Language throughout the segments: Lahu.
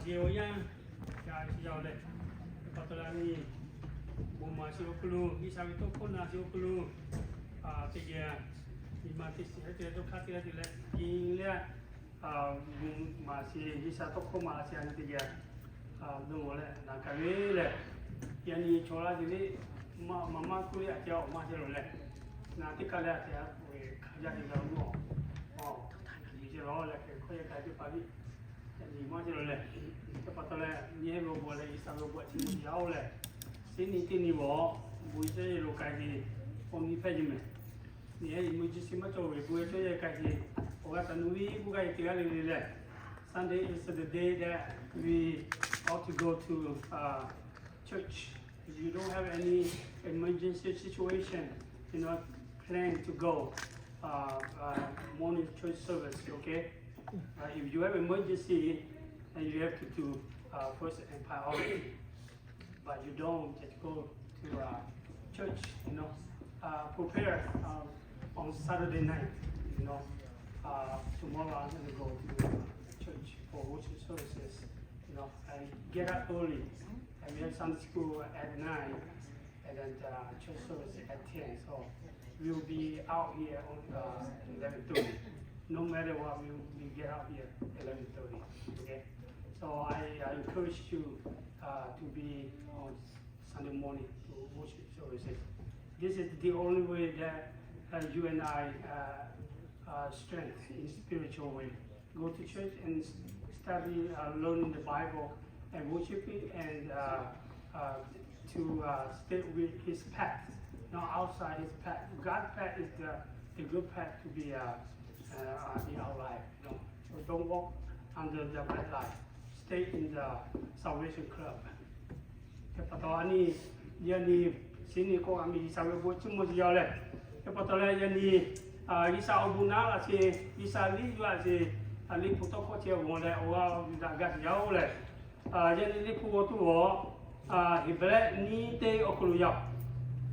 Awˬ yanˇ, ga chi yaˇ-oˬ leh, teˇ pa taw leh a nyi, bon maˍ sheˍ awˬ hk'aw lo, G'uiˬsha ve tawˇ hkawˇ na sheˍ awˬ hk'aw lo, teˇ geh, nyi ma teˇ shiˍ hehˉ te leh dawˇ hk'aˇ teˇ g'aˇ te leh, nyi leh, bon maˍ sheˍ, G'uiˬsha tawˇ hkawˇ maˍ sheˍ a nyi teˇ geh, dawˇ leh na ka ve lehˬ, yaꞈ nyi chaw laˇ te ve, maˇ maˇ maˇ kuˇ leh a ceh awˬ maˇ ceh lawˬ leh, na teˇ kaˇ leh a ceh a ve hk'a jaˇ te g'a mawˬ, a, nyi ceh lawˬ leh hk'e hkawˇ yaˇ ka teˇ hpaˍ ve, yaꞈ nyi maˇ ceh lawˬ leh, teˇ pa taw leh nyi hehˉ ve awˬ bon leh G'uiˬsha ve awˬ bon a ciˉ mawˬ yaˇ-oˬ leh, Sydney teˇ nyi vawˬ, bon iˉ caˇ yehˬ lo k'ai ve, awˬ miˇ hpehꞈ yeˬ mehˍ. Nyi hehˉ emergency maˇ cawˬ ve bon iˉ caˇ yehˬ k'ai ve, awˬ g'aˇ taˍ nu viˉ k'oˆ gaˇ ve teˇ g'aˇ le le lehˬ, Sunday is the day that we ought to go to church. If you don't have any emergency situation, you know, plan to go morning church service, okay? If you have emergency, then you have to do first and priority. But you don't just go to church, you know. Prepare on Saturday night, you know. Tomorrow I'm gonna go to church for worship services, you know. And get up early. And we have Sunday school at nine, and then church service at ten. So we'll be out here on eleven thirty. No matter what, we will get out here eleven thirty. Okay. So I encourage you to be on Sunday morning to worship services. This is the only way that you and I strength in spiritual way. Go to church and study, learning the Bible and worshiping and to stay with His path, not outside His path. God's path is the, the good path to be in our life. You know? So don't walk under the red light. Stay in the Salvation Club. Teˇ pa taw a nyi, yaꞈ nyi, Sydney k'o a miˬ G'uiˬsha ve awˬ bon a ciˉ mawˬ yaˇ-oˬ leh, teˇ pa taw leh yaꞈ nyi, G'uiˬsha awˬ bon naˉ laꞈ sheˍ, G'uiˬsha liꞈ yuˬ laꞈ sheˍ, liꞈ hpu tawˇ hkawˇ chi g'awˬ leh awˬ g'aˇ yuˬ daꞈ gaˇ yaˇ-oˬ lehˬ, yaꞈ nyi liꞈ hpu g'awˬ tuˬ g'awˬ, Heˍbrehˇ nyiˇ teˇ awˬ hk'aw lo yaˇ-oˬ.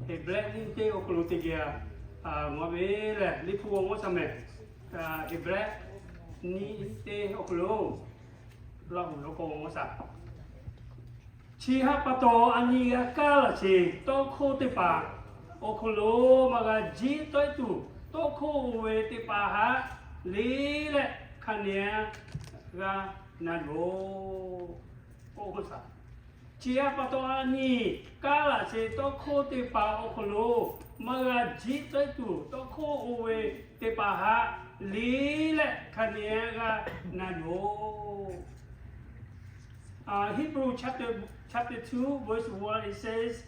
Heˍbrehˇ nyiˇ teˇ awˬ hk'aw lo teˇ geh, ngawˬ ve lehˬ liꞈ hpu g'awˬ mawˇ shaˍ mehˍ, Heˍbrehˇ nyiˇ teˇ awˬ hk'aw lo, Laˇ huˍ lo k'o mawˇ shaˍ. Chi htaꞈ pa taw a nyi g'a kaˇ laꞈ sheˍ tawˇ hkawˇ teˇ hpaˍ awˬ hk'aw lo maˇ g'a jiˇ tawˆ-e tuˬ, tawˇ hkawˇ oˇ ve teˇ hpaˍ haꞈ le leh hk'a neh g'a na yoˬ. Oˇ k'oˆ shaˍ. Chi htaꞈ pa taw a nyi kaˇ laꞈ sheˍ tawˇ hkawˇ teˇ hpaˍ awˬ hk'aw lo maˇ g'a jiˇ tawˆ-e tuˬ, tawˇ hkawˇ oˇ ve teˇ hpaˍ haꞈ le leh hk'a neh g'a na yoˬ. Hebrew chapter, chapter two, verse one, it says,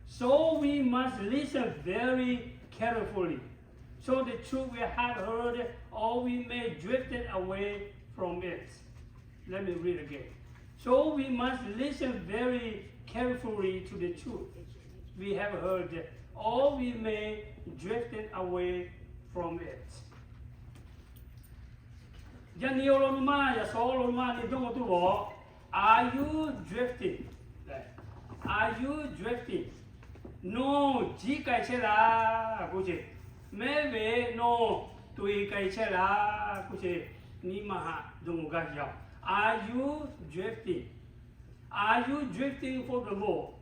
So we must listen very carefully, so the truth we have heard, or we may drift away from it. Let me read again. So we must listen very carefully to the truth we have heard, or we may drift away from it. Yaꞈ nyi awˬ lawn maˇ, yaꞈ shaw awˬ lawn maˇ nyi dawˇ tuˬ lawˬ. Are you drifting? Are you drifting? Nawˬ jiˇ k'ai chehˇ laˇ k'oˆ ce. Mehˉ ve nawˬ tuꞈ-e k'ai chehˇ laˇ k'oˆ ce. Nyi ma haꞈ dawˇ gaˇ yaˇ-oˬ. Are you drifting? Are you drifting for the Lord?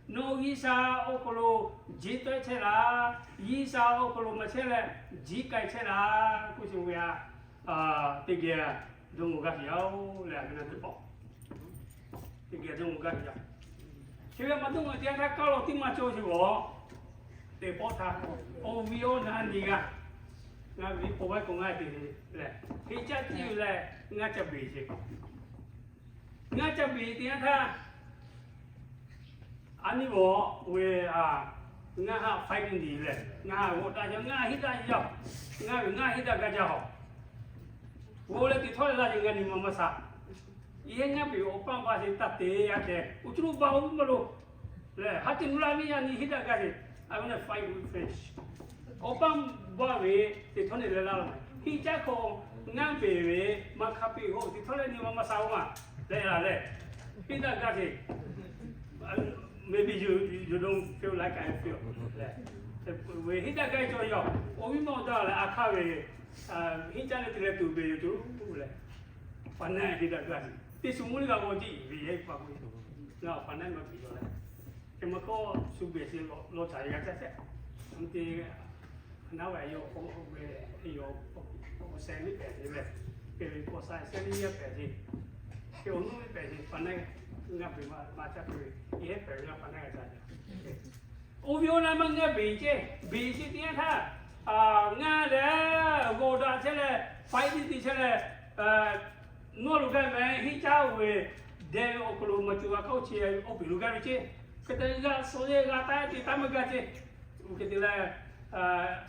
Nawˬ G'uiˬsha awˬ hk'aw lo jiˇ tawˆ-e chehˇ laˇ, G'uiˬsha awˬ hk'aw lo maˇ chehˇ leh jiˇ k'ai chehˇ laˇ k'oˆ ce ve a, teˇ geh dawˇ gaˇ yaˇ-oˬ leh a ve na teˇ pawˆ, teˇ geh dawˇ gaˇ yaˇ. Chi ve maˇ dawˇ gaˇ te a htaˇ kaˇ lawˬ tiˉ maˇ cawˬ ce g'awˬ, teˇ pawˆ htaˇ awˬ viˉ awˬ na nyi g'aˇ, ngaˬ ve paw vaˇ k'o ngaˬ te leh, heˆ caˇ tiˉ ve leh ngaˬ ca beˬ ce. Ngaˬ ca beˬ te a htaˇ, a nyi g'awˬ ve a, ngaˬ haꞈ fighting leh ngaˬ haꞈ g'awˬ daꞈ yaˇ, ngaˬ heˆ daꞈ yaˇ, ngaˬ ve ngaˬ heˆ daꞈ gaˇ jaˇ haw. G'awˬ leh teꞈ htawˇ leh laˇ ce ngaˬ nyi ma maˇ shaˍ. Yehˇ ngaˬ beˬ awˬ paˇ ba ce taˇ te a ce, uˉ cuˇ lo ba oˇ maˇ lo leh ha teꞈ nu la miˇ yaˇ nyi heˆ daꞈ gaˇ ce. I wanna fight with fish. Awˬ paˇ ba ve teꞈ htawˇ nyi leh laˇ lo. Heˆ caˇ hk'aw ngaˬ beˬ ve maˇ hk'a peꞈ k'o teꞈ htawˇ leh nyi ma maˇ shaˍ oˇ ma leh laˬ leh, heˆ daꞈ gaˇ ce. Maybe you, you don't feel like I feel leh, ve heˆ daꞈ gaˇ cawˬ yaˇ. Awˬ viˉ mawˇ daꞈ leh a hk'aˇ ve heˆ caˇ leh te leh tuˬ beˬ yoˬ tuˬ leh, Pa naˆ hiˆ daꞈ gaˇ ve, teˇ shu mvuhˇ liˇ g'a g'aw jiˇ ve yehˇ pa k'o, ngaˬ pa naˆ maˇ piˍ yaw leh, hk'e maˇ k'awˇ shu beh chi law caˍ g'a caˇ chehˇ. Aˬ te, a naˉ ve yaw k'o, a ve yaw, awˬ sheh liˇ pehˍ ve lehˬ, hk'e ve k'awꞈ sha sheh liˇ yaˇ pehˍ ve, hk'e awˬ nuˉ liˇ pehˍ ve pa naˆ ngaˇ peuˬ ma ma caˇ tuˬ ve, yehˇ pehˍ ve ngaˇ pa naˆ g'a caˇ ve. Oˇ ve awˬ naˆ maˇ ngaˇ beˬ ceˇ, beˬ chi teˇ yanˇ htaˇ, ngaˇ lehˬ g'awˬ daꞈ chehˇ leh, faiˉ tiˉ te chehˇ leh, nawˇ lo gaˇ meh henˇ caˉ oˇ ve deh ve awˬ hk'aw lo maˬ cuˬ g'a k'oˆ chi awˬ piˍ lo gaˇ ve ceˇ. Hk'e te g'a suh leh g'a taˇ te taˇ maˇ gaˇ ceˇ. Oˇ hk'e te leh,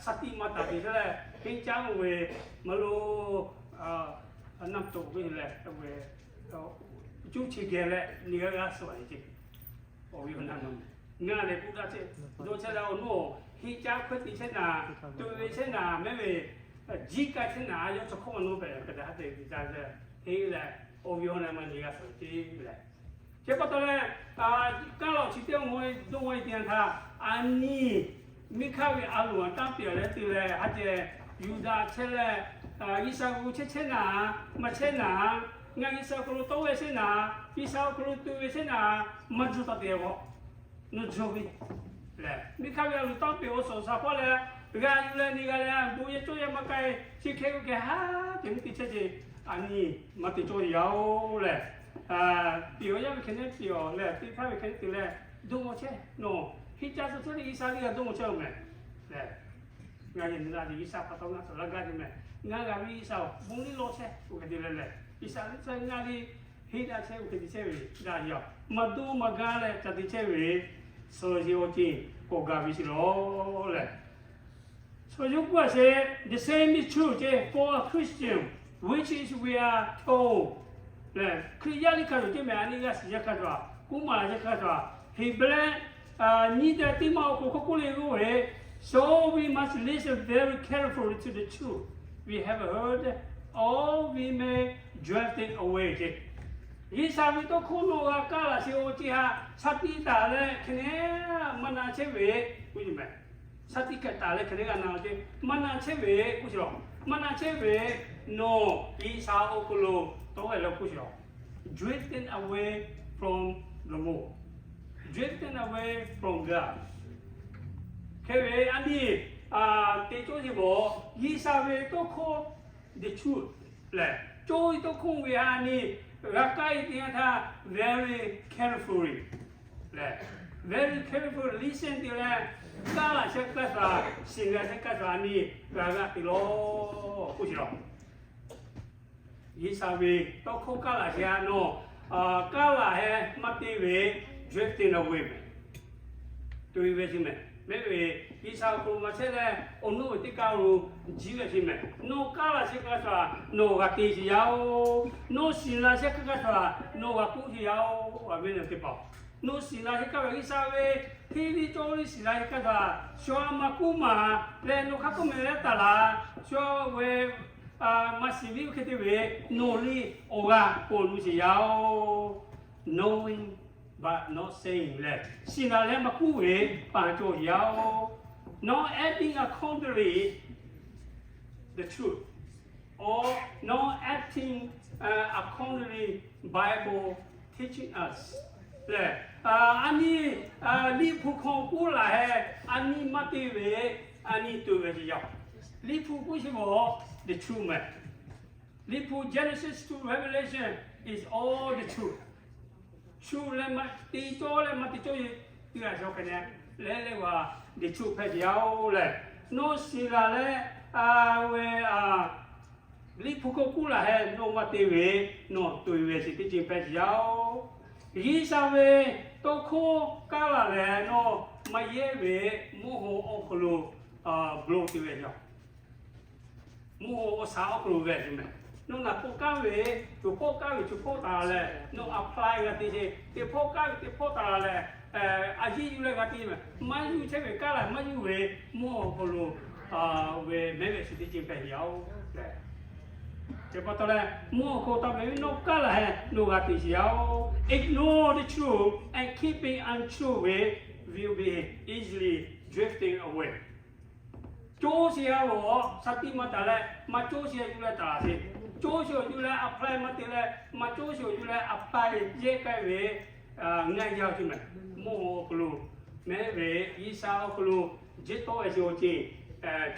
shaˍ tiꞈ maˇ taˍ te chehˇ leh, henˇ caˉ oˇ ve maˇ lo, naˆ toꞈ ve leh, cuˇ chi geh leh ni g'a g'a suh ve ceˇ. Awˬ viˉ awˬ nyi, ngaˇ lehˬ k'oˆ daꞈ chehˇ, dawˇ chehˇ leh awˬ nuˉ henˇ caˉ hk'aˇ te chehˇ naˍ, tuꞈ ve chehˇ naˍ, mehˉ ve jiˇ kaˇ chehˇ naˍ, yawˇ chi hk'oˆ maˇ nawˇ pehˍ hk'e te haˉ te ve caˇ leh, henˇ lehˬ awˬ viˉ awˬ nyi maˇ nyi g'a suh ceˇ lehˬ. Chi pa taw leh, kaˉ lawˬ chi teˇ awˬ dawˇ ve teˇ yanˇ htaˇ, aˬ nyi miˇ hk'aˇ ve a loˍ a taˇ piˇ awˬ leh te leh ha ceh, Yuˇdaꞈ chehˇ leh, G'uiˬsha g'uˇ chehˇ chehˇ naˍ, maˇ chehˇ naˍ, ngaˬ G'uiˬsha awˬ hk'aw lo tawˆ ve chehˇ naˍ, G'uiˬsha awˬ hk'aw lo tuꞈ ve chehˇ naˍ, maˇ juˇ taˇ te k'o, nawˬ juˇ ve lehˬ, miˇ hk'aˇ ve a loˍ taˇ piˇ awˬ suhˍ shaˍ hpawˇ leh, g'a yuˬ leh ni g'a leh bon yehˬ cawˇ yehˬ maˇ k'ai, chi hk'e ve kehˬ haˉ te mvuhˇ te chehˇ ce, aˬ nyi maˇ te cawˇ yaˇ oˬ lehˬ, piˇ awˬ yaˇ ve hk'e neˉ piˇ awˬ lehˬ, teˇ hpaˇ ve hk'e neˉ te leh, dawˇ maw chehˇ nawˬ, henˇ caˇ suh chehˇ leh G'uiˬsha g'uˇ g'a dawˇ maw chehˇ oˬ meh lehˬ, ngaˬ yehˬ na ve G'uiˬsha pa taw ngaˬ suhˍ laˇ gaˇ ve meh, ngaˬ g'a ve G'uiˬsha oˬ, bon liˇ lawˇ chehˇ oˇ hk'e te leh lehˬ, G'uiˬsha liˇ chehˇ ngaˬ liˇ henˇ caˇ chehˇ oˇ hk'e te chehˇ ve daꞈ yaˇ, maˇ dawˇ maˇ gaˇ leh ca te chehˇ ve, suhˍ yeˬ awˬ ceˬ k'awꞈ gaˬ ve chi lawˬ lehˬ. So yawˇ k'oˆ a sheˍ, the same is true for a Christian, which is we are told. Lehˬ, Hkriꞈ yaˇ liˇ hk'a shuˍ ceˇ meh, a nyi g'a shiˍ yaˇ hk'a shuˍ, kuˉ maˍ yaˇ hk'a shuˍ, Heˍbrehˇ nyiˇ daꞈ teˇ ma awˬ hk'aw hk'oˆ k'oˆ le k'oˆ ve, so we must listen very carefully to the truth we have heard, or we may drift away ceˇ. G'uiˬsha ve tawˇ hkawˇ nawˬ g'a kaˇ laˬ sheˍ awˬ ceˬ htaꞈ sha tiꞈ taˍ leh hk'e neˉ maˇ na chehˇ ve, k'oˆ ve meh. Sha tiꞈ kaꞈ taˍ leh hk'e neˉ g'a na ceˇ, maˇ na chehˇ ve k'oˆ sheˍ lawˬ. Maˇ na chehˇ ve, nawˬ G'uiˬsha awˬ hk'aw lo tawˆ ve leh k'oˆ sheˍ lawˬ, drifting away from the Lord, drifting away from God. Hk'e ve a nyi te cawˇ sheˍ bawˬ, G'uiˬsha ve tawˇ hkawˇ the truth lehˬ, cawˇ ve tawˇ hkawˇ ve a nyi g'a kaˇ e teˇ yanˇ htaˇ very carefully lehˬ, very carefully listen te leh, kaˇ laˬ shehˍ kaˇ shuˍ, shiˍ laˬ shehˍ kaˇ shuˍ a nyi g'a g'aꞈ te lawˬ k'oˆ sheˍ lawˬ. G'uiˬsha ve tawˇ hkawˇ kaˇ laˬ shehˍ a nawˬ, kaˇ laˬ heh maˇ te ve, drifting away meh. Tuꞈ ve chi meh, mehˉ ve G'uiˬsha awˬ hk'aw lo maˇ chehˇ leh awˬ nuˉ ve teˇ kaˇ lo jiˇ ve chi meh. Nawˬ kaˇ laˬ shehˍ kaˇ shuˍ nawˬ g'a te sheˍ yaˇ oˬ. Nawˬ shiˍ laˬ shehˍ kaˇ shuˍ nawˬ g'a k'oˆ sheˍ yaˇ oˬ. A ve nawˬ teˇ hpaˍ, nawˬ shiˍ laˬ shehˍ kaˇ ve G'uiˬsha ve hteˇ liˇ cawˇ liˇ shiˍ laˬ shehˍ kaˇ shuˍ, shu a maˇ k'oˆ maˍ leh nawˬ hk'aˇ tawˇ meh leh taˍ laˬ, shu ve maˇ shiˍ liˇ oˇ hk'e te ve, nawˬ liˇ awˬ g'aˇ k'awꞈ nuˇ sheˍ yaˇ oˬ. Knowing but not saying leh, shiˍ laˬ leh maˇ k'oˆ ve pa cawˬ yaˇ oˬ. Not acting accordingly the truth, or not acting accordingly Bible teaching us lehˬ, a nyi Liꞈ hpu hkawˇ k'oˆ laˬ heh a nyi maˇ te ve, a nyi tuꞈ ve sheˍ yaˇ oˬ. Liꞈ hpu k'oˆ sheˍ bawˬ, the truth meh. Liꞈ hpu Genesis to Revelation is all the truth. Shu leh maˇ te cawˇ leh maˇ te cawˇ ye te g'a shaw hk'e ne, leh leh g'a the truth hpehꞈ sheˍ yaˇ oˬ lehˬ, nawˬ shiˍ laˬ leh a ve a Liꞈ hpu hkawˇ k'oˆ laˬ heh nawˬ maˇ te ve, nawˬ tuꞈ ve sheˍ teˇ ceuˬ hpehꞈ sheˍ yaˇ oˬ. G'uiˬsha ve tawˇ hkawˇ kaˇ laˬ leh nawˬ maˇ yehˇ ve, mvuhˇ haw awˬ hk'aw lo blow te ve yaˇ oˬ. Mvuhˇ haw awˬ shaˍ awˬ hk'aw lo ve meh. Nawˬ naˍ hpawˇ kaˉ ve, co hpawˇ kaˉ ve co hpawˇ taˍ leh nawˬ apply g'a te sheˍ. Teˇ hpawˇ kaˉ ve teˇ hpawˇ taˍ leh, a yiˇ yuˬ leh g'a te meh. Maˇ yuˬ chehˇ ve kaˉ laˬ maˇ yuˬ ve, mvuhˇ haw awˬ hk'aw lo ve mehˉ ve chi teˇ ceuˬ hpehꞈ sheˍ yaˇ oˬ lehˬ. Chi pa taw leh mvuhˇ haw hk'aw taˍ ve nawˬ kaˉ laˬ heh nawˬ g'a te sheˍ yaˇ oˬ. Ignore the truth and keeping untrue way will be easily drifting away. Cawˇ sheˍ yaˇ ve, sha tiꞈ maˇ taˍ leh maˇ cawˇ sheˍ yaˇ yuˬ leh taˍ sheˍ. Coˇ sheˍ awˬ yuˬ leh apply maˇ te leh, maˇ coˇ sheˍ awˬ yuˬ leh apply yehˇ k'ai ve ngaˇ yaˇ chi mehˍ. Mvuhˇ awˬ hk'aw lo mehˉ ve G'uiˬsha awˬ hk'aw lo jiˇ tawˆ ve sheˍ awˬ ceuˬ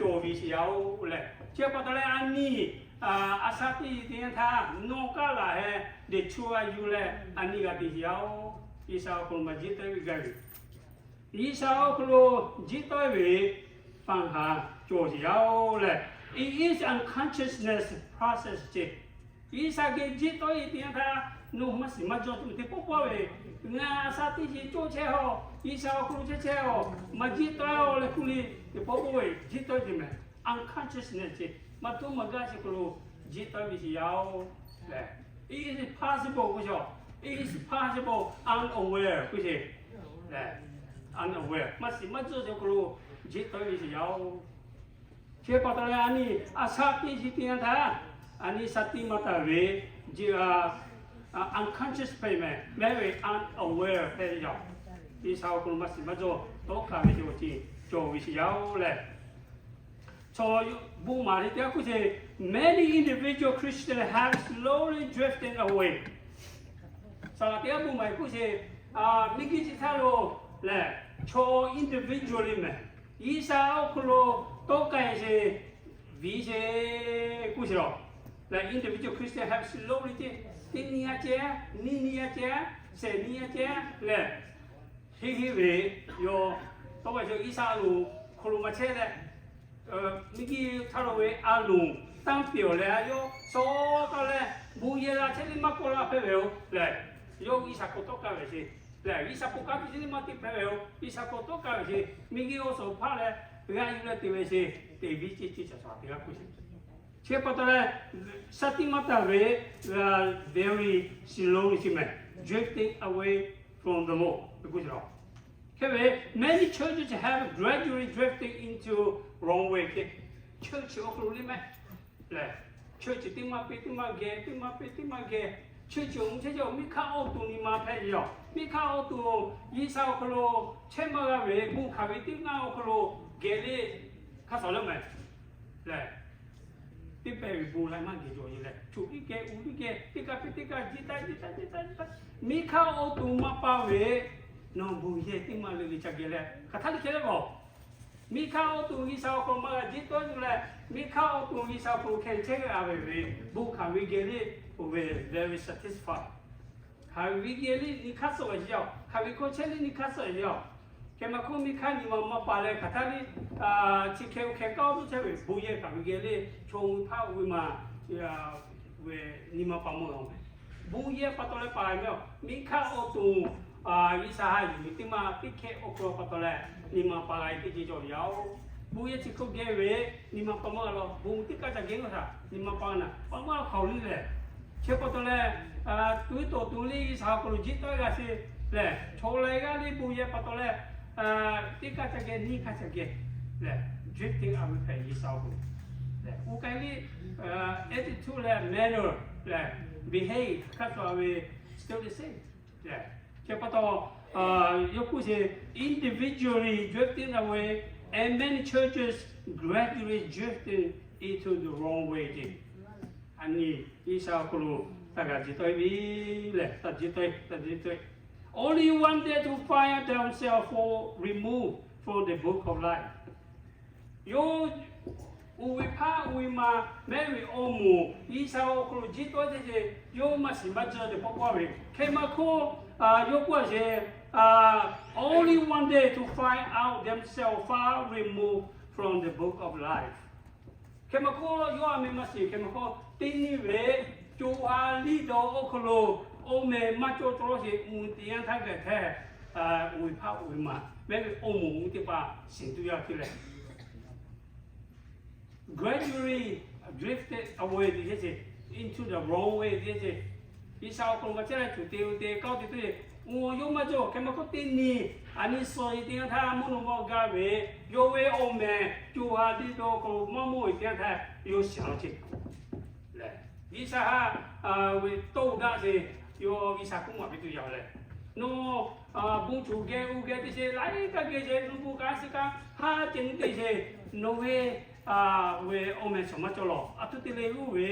cawˬ ve sheˍ yaˇ oˬ lehˬ. Chi pa taw leh a nyi a sha teˇ nyi teˇ yanˇ htaˇ nawˬ kaˉ laˬ heh deꞈ chu a yuˬ leh a nyi g'a te sheˍ yaˇ oˬ. G'uiˬsha awˬ hk'aw lo maˇ jiˇ tawˆ ve gaˇ ve G'uiˬsha awˬ hk'aw lo jiˇ tawˆ ve paˍ haˍ cawˬ sheˍ yaˇ oˬ lehˬ. It is unconsciousness process ce. G'uiˬsha geh jiˇ tawˆ ve teˇ yanˇ htaˇ nawˬ maˇ shiˍ maˇ jawˇ tuˬ teˇ pawˆ pawˆ ve, ngaˬ a sha teˇ nyi cawˇ chehˇ a, G'uiˬsha awˬ hk'aw lo chehˇ chehˇ a, maˇ jiˇ tawˆ a leh kuˇ le teˇ pawˆ pawˆ ve jiˇ tawˆ ve mehˍ. Unconsciousness ce. Maˇ tuˉ maˇ gaˇ chi hk'aw lo jiˇ tawˆ ve sheˍ yaˇ oˬ lehˬ. It is possible k'o, it is possible unaware k'o sheˍ lehˬ. Unaware, maˇ shiˍ maˇ jawˇ chi hk'aw lo jiˇ tawˆ ve sheˍ yaˇ oˬ. Chi pa taw leh a nyi a sha teˇ nyi teˇ yanˇ htaˇ, a nyi sha teˇ maˇ taˍ ve, unconscious hpehꞈ mehˍ, mehˉ ve unaware hpehꞈ ve yaˇ. G'uiˬsha awˬ hk'aw lo maˇ shiˍ maˇ jawˇ tawˆ kaˍ ve awˬ ceuˬ cawˬ ve sheˍ yaˇ oˬ lehˬ. Chaw bon maˍ ve teˇ g'aˇ k'oˆ sheˍ, many individual Christians have slowly drifted away. Saˍ laꞈ teˇ g'aˇ bon maˍ ve k'oˆ sheˍ, miˬguiˬ chi htaˇ lo lehˬ, chaw individual le mehˍ. G'uiˬsha awˬ hk'aw lo tawˆ kaˍ sheˍ, viˬ sheˍ k'oˆ sheˍ lawˬ. Lehˬ individual Christian have slowly ce, teˇ nyi a ce, nyiˇ nyi a ce, shehˍ nyi a ce lehˬ, heˆ heˆ ve yawˇ tawˆ kaˍ sheˍ G'uiˬsha a loˍ hk'aw lo maˇ chehˇ leh, miˬguiˬ htaˇ lo ve a loˍ tanˇ pehˍ awˬ leh a yawˇ shaw taw leh bon yehˬ la chehˇ le maˇ kawˆ la hpehꞈ ve yoˬ lehˬ, yawˇ G'uiˬsha hk'aw tawˆ kaˍ ve sheˍ lehˬ, G'uiˬsha hk'aw kanˉ te chehˇ le maˇ te hpehꞈ ve yoˬ. G'uiˬsha hk'aw tawˆ kaˍ ve sheˍ, miˬguiˬ awˬ suhˍ hpaˇ leh g'a yuˬ leh te ve sheˍ, te viˉ ce ce shaˍ shaˍ teˇ g'aˇ k'oˆ sheˍ. Chi pa taw leh sha teˇ maˇ taˍ ve, very slowly ce mehˍ, drifting away from the Lord k'oˆ sheˍ lawˬ. Hk'e ve many churches have gradually drifted into wrong way ce. Church awˬ hk'aw lo le mehˍ lehˬ, church teˇ maˇ peˇ teˇ maˇ geh, teˇ maˇ peˇ teˇ maˇ geh, church awˬ mvuh chehˇ ce, miˬ hkaˇ awˬ to nyi ma hpehꞈ ve yoˬ. Miˬ hkaˇ awˬ to G'uiˬsha awˬ hk'aw lo chehˇ maˇ g'a ve bon hkanˍ ve teˇ g'aˇ awˬ hk'aw lo geh le hk'a shuˍ leh mehˍ lehˬ, teˇ pehˍ ve bon la maˇ geh cawˬ ve lehˬ, choˬ piˇ geh, uˍ piˇ geh, teˇ kaˇ piˇ teˇ kaˇ, jiˇ taˆ jiˇ taˆ jiˇ taˆ jiˇ taˆ, miˬ hkaˇ awˬ to maˇ pa ve, nawˬ bon yehˬ teˇ maˇ le ve ca geh leh hk'aˬ htaˇ le chehˇ le k'o, miˬ hkaˇ awˬ to G'uiˬsha awˬ hk'aw lo maˇ g'a jiˇ tawˆ tuˬ leh, miˬ hkaˇ awˬ to G'uiˬsha awˬ hk'aw lo hkeh chehˇ g'a ve ve, bon hkanˍ ve geh le, oˇ ve very satisfied. Hk'aˬ ve geh le nyi hk'aˇ suh ve yoˬ. Hk'aˬ ve hkawˇ chehˇ le nyi hk'aˇ suh ve yoˬ. Hk'e maˇ hk'oˆ miˬ hk'aˇ nyi ma maˇ pa leh hk'aˬ htaˇ le, chi hkeh oˇ hkeh kaˇ oˇ tuˬ chehˇ ve bon yehˬ hk'aˬ ve geh le, chaw oˇ ve hpaˇ oˇ ve maˬ ve nyi ma pa mawˇ la mehˍ. Bon yehˬ pa taw leh pa ve mehˍ. Miˬ hkaˇ awˬ to G'uiˬsha ha yuˬ ve teˇ maˇ teˇ hkehˇ awˬ hk'aw lo pa taw leh nyi ma pa g'a ve teˇ ceuˬ cawˬ ve yoˬ. Bon yehˬ chi hk'oˆ geh ve nyi ma pa mawˇ la lawˬ, bon teˇ kaˇ ca geh ngaˬ htaꞈ nyi ma pa naˬ pa mawˇ la hk'aˬ le lehˬ. Chi pa taw leh, tuˬ iˉ tawˍ tuˬ le G'uiˬsha awˬ hk'aw lo jiˇ tawˆ g'a sheˍ lehˬ, chaw leh g'aˇ le bon yehˬ pa taw leh, teˇ kaˇ ca geh nyiˇ kaˇ ca geh lehˬ, drifting away hpehꞈ G'uiˬsha awˬ hk'aw lo. Oˇ k'ai le, attitude leh manner leh behave hk'a shuˍ ve still the same. Chi pa taw, yawˇ k'oˆ sheˍ, individually drifting away, and many churches gradually drifting into the wrong way ce. A nyi G'uiˬsha awˬ hk'aw lo taˇ g'a jiˇ tawˆ e ve lehˬ, taˇ jiˇ tawˆ e, taˇ jiˇ tawˆ e. Only one day to find themselves for removed from the book of life. Yawˇ oˇ ve hpaˇ oˇ ve maˬ mehˉ ve awˬ moˍ G'uiˬsha awˬ hk'aw lo jiˇ tawˆ e teˇ ceuˬ yawˇ maˇ shiˍ maˇ jawˇ ve pawˆ pawˆ ve. Hk'e maˇ hk'oˆ, yawˇ k'oˆ a sheˍ, only one day to find out themselves far removed from the book of life. Hk'e maˇ hk'oˆ yawˇ a meh maˇ shiˍ, hk'e maˇ hk'oˆ teˇ nyi ve co ha liˇ dawˇ awˬ hk'aw lo awˬ meh maˇ cawˬ cawˬ sheˍ, mvuhˇ teˇ yanˇ htaˇ gaˬ hpehꞈ, oˇ ve hpaˇ oˇ ve maˬ mehˉ ve awˬ moˍ mvuhˇ teˇ hpaˍ shiˍ tuˬ yaˇ te leh gradually drifted away te ce, into the wrong way te ce. G'uiˬsha awˬ hk'aw lo maˇ chehˇ leh tuˬ te ve te kaˇ te tuˬ le, oˇ yawˇ maˇ cawˬ. Hk'e maˇ hk'oˆ teˇ nyi a nyi suh e teˇ yanˇ htaˇ mvuhˇ naw ma gaˬ ve, yawˇ ve awˬ meh co ha liˇ dawˇ hk'aw lo maˇ mawˇ ve teˇ yanˇ htaˇ yawˇ shiˍ laˇ ce. Lehˬ, G'uiˬsha ha ve tawˇ uˬ daꞈ sheˍ, yawˇ G'uiˬsha k'oˆ maˍ piˇ tuˬ yaˇ lehˬ, nawˬ bon choˬ geh oˇ geh te sheˍ, laiˉ kaˆ geh sheˍ, nawˬ bon kaꞈ shiˍ kaꞈ ha ceh nyi te sheˍ, nawˬ ve ve awˬ meh shawˍ maˇ cawˬ lawˬ. A htoꞈ te le oˇ ve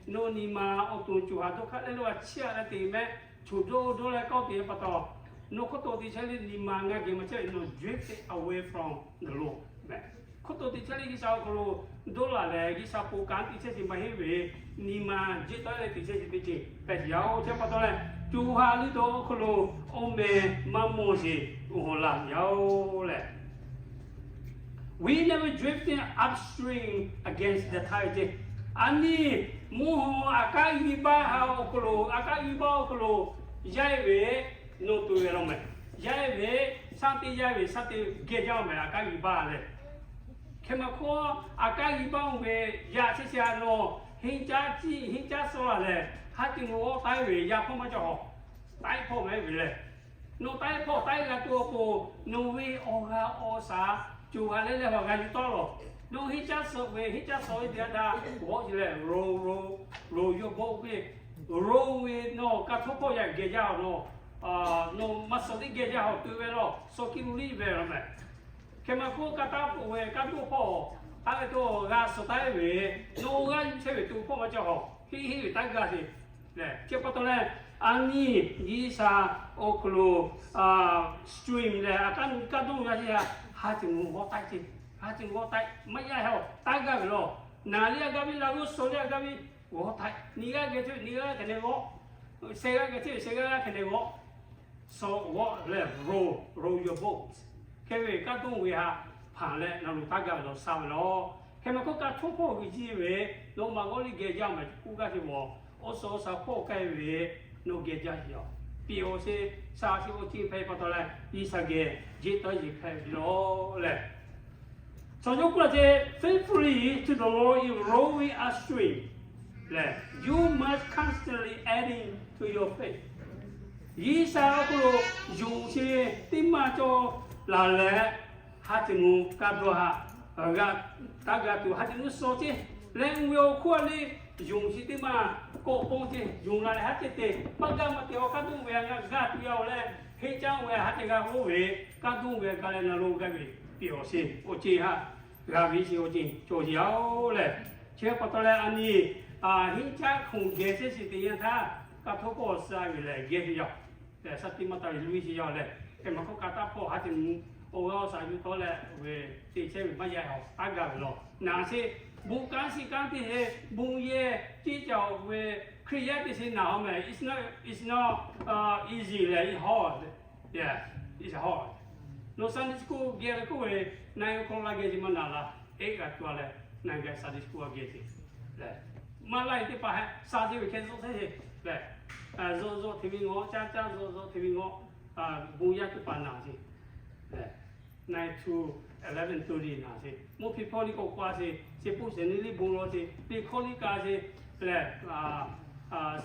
Nawˬ nyi ma awˬ to coˬ haˍ dawˇ hk'aˇ leh lo a chiˇ a leh te mehˆ, choˬ dawˇ dawˇ leh kawˆ te pa taw, nawˬ hk'oˆ to te chehˇ le nyi ma ngaˇ geh maˇ chehˇ ve, nawˬ drift away from the Lord mehˆ. Hk'oˆ to te chehˇ le G'uiˬsha awˬ hk'aw lo dawˇ laˬ leh G'uiˬsha ponˬ kanˉ te chehˇ ve maˇ heˆ ve, nyi ma jiˆ tawˆ leh te chehˇ ve teˇ ceuˬ hpehꞈ ve yoˬ. Chi pa taw leh, coˬ haˍ liˇ dawˇ awˬ hk'aw lo awˬ meh maˇ mawˬ sheˍ, awˬ hawˬ laˬ ve yoˬ lehˬ. We never drifting upstream against the tide. A nyi mvuhˇ haw aꞈ kaˉ g'i baˆ ha awˬ hk'aw lo, aꞈ kaˉ g'i baˆ awˬ hk'aw lo yaˇ e ve, nawˬ to ve law mehˍ. Yaˇ e ve, shaˉ teˇ yaˇ ve shaˉ teˇ geh jaˇ mehˍ, aꞈ kaˉ g'i baˆ lehˬ. Hk'e maˬ hk'oˆ, aꞈ kaˉ g'i baˆ ve yaˇ chehˇ chehˇ a nawˬ, henˇ caˉ ciˇ henˇ caˉ suh laˬ lehˬ, haˉ te mvuh g'awˇ taiˉ ve yaˇ hpawˇ maˇ cawˬ hawˬ, taiˉ hpawˇ mehˍ ve lehˬ. Nawˬ taiˉ hpawˇ taiˉ g'a tuˬ awˬ pon, nawˬ ve awˬ g'a awˬ shaˍ coˬ haˍ leh leh hawˬ g'a yuˬ tawˆ lawˬ. Nawˬ henˇ caˉ suh ve henˇ caˉ suh ve te a htaˇ g'awˇ ce lehˬ, ro ro, ro yawˇ bawˆ ve, ro ve nawˬ ka htoˇ hpawˇ yaꞈ geh jaˇ hawˬ nawˬ, nawˬ maˇ suh teˇ geh jaˇ hawˬ te ve lawˬ, suh kiˇ lo liˇ ve law mehˍ. Hk'e maˬ hk'oˆ ka taˉ peuˬ ve kaˇ toˇ hpawˇ, taˇ ve to g'a suh taˉ ve, nawˬ g'a yuˬ chehˇ ve to hpawˇ maˇ cawˬ hawˬ, heˆ heˆ ve taˇ gaˬ ve lehˬ. Chi pa taw leh, a nyi G'uiˬsha awˬ hk'aw lo stream lehˬ, aꞈ kaˉ nyi kaˇ toˇ yaˇ chehˇ a, haˉ te mvuh g'awˇ taiˉ ce, haˉ te mvuh g'awˇ taiˉ maˇ yaˇ hawˬ taˇ gaˬ ve lawˬ. Naˍ liˇ a gaˇ ve, laˇ g'uˇ suh liˇ a gaˇ ve, g'awˇ taiˉ, nyi g'aˇ geh chehˇ ve nyi g'aˇ hk'e ne g'awˇ, sheh g'aˇ geh chehˇ ve sheh g'aˇ hk'e ne g'awˇ, suh g'awˇ lehˬ, row, row your boat. Hk'e ve kaˇ toˇ ve haꞈ hpanˍ leh nawˬ lo taˇ gaˬ ve lawˬ sha ve lawˬ. Hk'e maˬ hk'oˆ ka htoˇ hpawˇ g'uiˬ jiˇ ve, nawˬ maˬ g'awˇ liˇ geh jaˇ mehˍ, k'oˆ gaˇ ve, awˬ suhˍ awˬ shaˍ hpawˇ k'ai ve, nawˬ geh jaˇ ve yoˬ. Piˇ awˬ sheˍ, sha sheˍ awˬ ceuˬ hpehꞈ pa taw leh, G'uiˬsha geh jeˇ tawˇ yeˬ hpehꞈ ve lawˬ lehˬ. Chaw yaˇ k'oˆ laˇ ce, faithfully to the Lord in rowing upstream lehˬ, you must constantly adding to your faith. G'uiˬsha awˬ hk'aw lo yonˍ sheˍ teˇ maˇ cawˬ laˬ leh, haˉ te mvuh kaˇ dawˇ haꞈ g'a taˇ gaˬ tuˬ haˉ te mvuh suh ce leh, uˇ ve awˬ hk'oˆ a le, yonˍ sheˍ teˇ maˇ kawꞈ pon ce, yonˍ la leh haˉ te te maˇ gaˇ maˇ te awˬ kaˇ toˇ ve a g'a gaˬ tuˬ yaˇ oˬ leh, henˇ caˉ ve haˉ te g'a oˇ ve, kaˇ toˇ ve a gaˬ leh na lo gaˇ ve, piˇ awˬ sheˍ awˬ ceuˬ haꞈ g'a ve sheˍ awˬ ceuˬ cawˬ yeˬ a oˬ lehˬ. Chi pa taw leh a nyi henˇ caˉ hk'oˆ geh chehˇ sheˍ te yanˇ htaˇ, ka htoˇ hpawˇ sha ve lehˬ geh sheˍ yaˇ oˬ lehˬ, sha tiˇ maˇ taˇ ve luˇ sheˍ yaˇ oˬ lehˬ. Hk'e maˬ hk'oˆ ka taˇ hpawˇ haˉ te mvuh awˬ g'aˇ awˬ shaˍ yuˬ tawˆ leh ve te chehˇ ve maˇ yaˇ hawˬ taˇ gaˬ ve lawˬ. Naˬ sheˍ, bon kanˉ shiˍ kanˉ te sheˍ, bon yehˬ ceˇ caˬ oˬ ve Hkriꞈ yaˇ te sheˍ naˬ a mehˍ, it's not, it's not easy lehˬ, it's hard. Yeah, it's hard. Nawˬ Sunday school geh leh k'oˆ ve, na yawˇ hkawˇ laˇ geh ce maˇ naˬ la, eˉ g'a tuˬ a leh, na geh Sunday school a geh ce lehˬ, maˇ laˇ e teˇ hpaˍ hehˆ sha ce ve hkeh zuhˆ chehˇ ce lehˬ, zuhˆ zuhˆ hteˇ ve ngawˬ, caˇ caˇ zuhˆ zuhˆ hteˇ ve ngawˬ, bon yaˇ teˇ hpaˍ naˬ ce lehˬ, nine to eleven thirty naˬ ce, mvuhˇ hpe hpawˇ liˇ k'awꞈ k'oˆ a ce, ce puˇ shehˍ nyi liˇ bon law ce, liˇ hkawˇ liˇ ka ce lehˬ,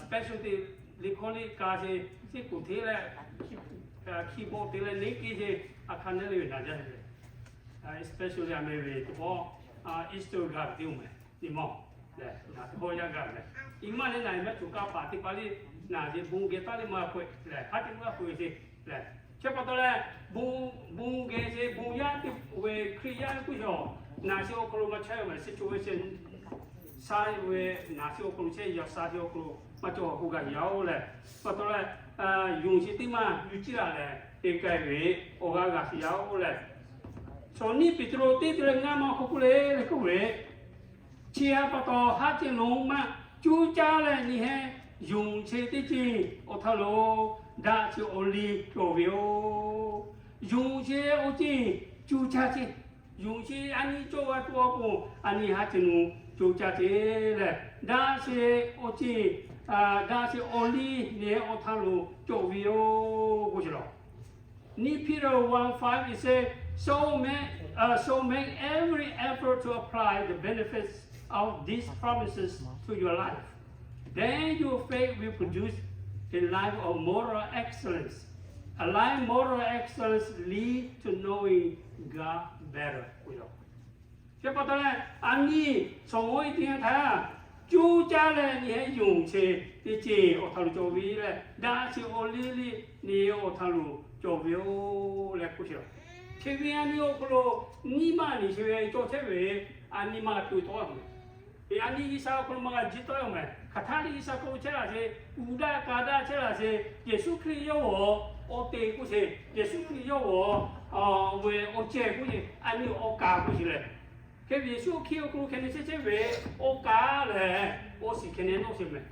special te liˇ hkawˇ liˇ ka ce, ciˉ kuˬ hteˇ leh, keyboard te leh neˇ k'e ce, a hk'a neˇ le ve naˬ jaˇ ve lehˬ, especially a meh ve teˇ pawˆ Easter gaˇ ve teˇ oˬ mehˍ, nyi mawˬ lehˬ, naˬ teˇ pawˆ yaˇ gaˇ ve lehˬ, i maˇ le naˬ e mehˆ tuˬ kaˇ paˍ teˇ hpaˍ le, naˬ ce bon geh taˇ le maˇ hk'oˆ lehˬ, haˉ te maˇ hk'oˆ ce lehˬ. Chi pa taw leh, bon geh ce bon yaˇ teˇ ve Hkriꞈ yaˇ k'oˆ yaw, naˬ chi awˬ hk'aw lo maˇ chehˇ ve mehˍ, situation sha ve naˬ chi awˬ hk'aw lo chehˇ yaw, sha chi awˬ hk'aw lo maˇ cawˬ k'oˆ gaˇ yaˇ oˬ lehˬ. Pa taw leh, yonˍ sheˍ teˇ maˇ yuˬ ciˇ laˬ lehˬ, te k'ai ve awˬ g'aˇ g'a sheˍ yaˇ oˬ lehˬ. Chaw nyiˇ Peˍtruˆ teˇ te leh ngaˇ maˇ hk'aw k'oˆ le le k'oˆ ve, chi a pa taw haˉ te lonˉ maˇ cuˇ caˇ leh nyi heˆ. Yonˍ sheˍ teˇ ceuˬ awˬ htaˇ lo daꞈ sheˍ awˬ liˇ cawˬ ve yoˬ. Yonˍ sheˍ awˬ ceuˬ cuˇ caˇ ce. Yonˍ sheˍ a nyi cawˬ g'a tuˬ awˬ pon a nyi haˉ te lonˉ cuˇ caˇ ce lehˬ, daꞈ sheˍ awˬ ceuˬ, daꞈ sheˍ awˬ liˇ nyi awˬ htaˇ lo cawˬ ve yoˬ k'oˆ ce lawˬ. Nyi Peter one five, it says, so make, uh, so make every effort to apply the benefits of these promises to your life. Then your faith will produce a life of moral excellence. A life moral excellence lead to knowing God better. Chi pa taw leh, a nyi, shawˍ g'awˇ e teˇ yanˇ htaˇ, cuˇ caˇ leh nyi heˆ yonˍ sheˍ teˇ ceuˬ awˬ htaˇ lo cawˬ ve leh, daꞈ sheˍ awˬ liˇ liˇ nyi awˬ htaˇ lo cawˬ ve yoˬ leh k'oˆ sheˍ. Chi ve a nyi awˬ hk'aw lo nyiˇ maˇ nyi sheˍ ve cawˬ chehˇ ve, a nyi maˇ g'a to tawˆ a mehˍ. A nyi G'uiˬsha awˬ hk'aw lo maˇ g'a jiˇ tawˆ a mehˍ. Hk'aˬ htaˇ liˇ G'uiˬsha hk'aw lo chehˇ laˇ sheˍ, uˍ daꞈ ka daꞈ chehˇ laˇ sheˍ, Yeˍsuˆ Hkriꞈ yawˇ awˬ awˬ te k'oˆ sheˍ, Yeˍsuˆ Hkriꞈ yawˇ awˬ ve awˬ cehˬ k'oˆ sheˍ, a nyi awˬ kaˍ k'oˆ sheˍ lehˬ. Hk'e ve Yeˍsuˆ hkiˇ awˬ hk'aw lo hkeh ne chehˇ chehˇ ve, awˬ kaˍ lehˬ awˬ shiˍ hkeh ne nawˇ sheˍ mehˍ.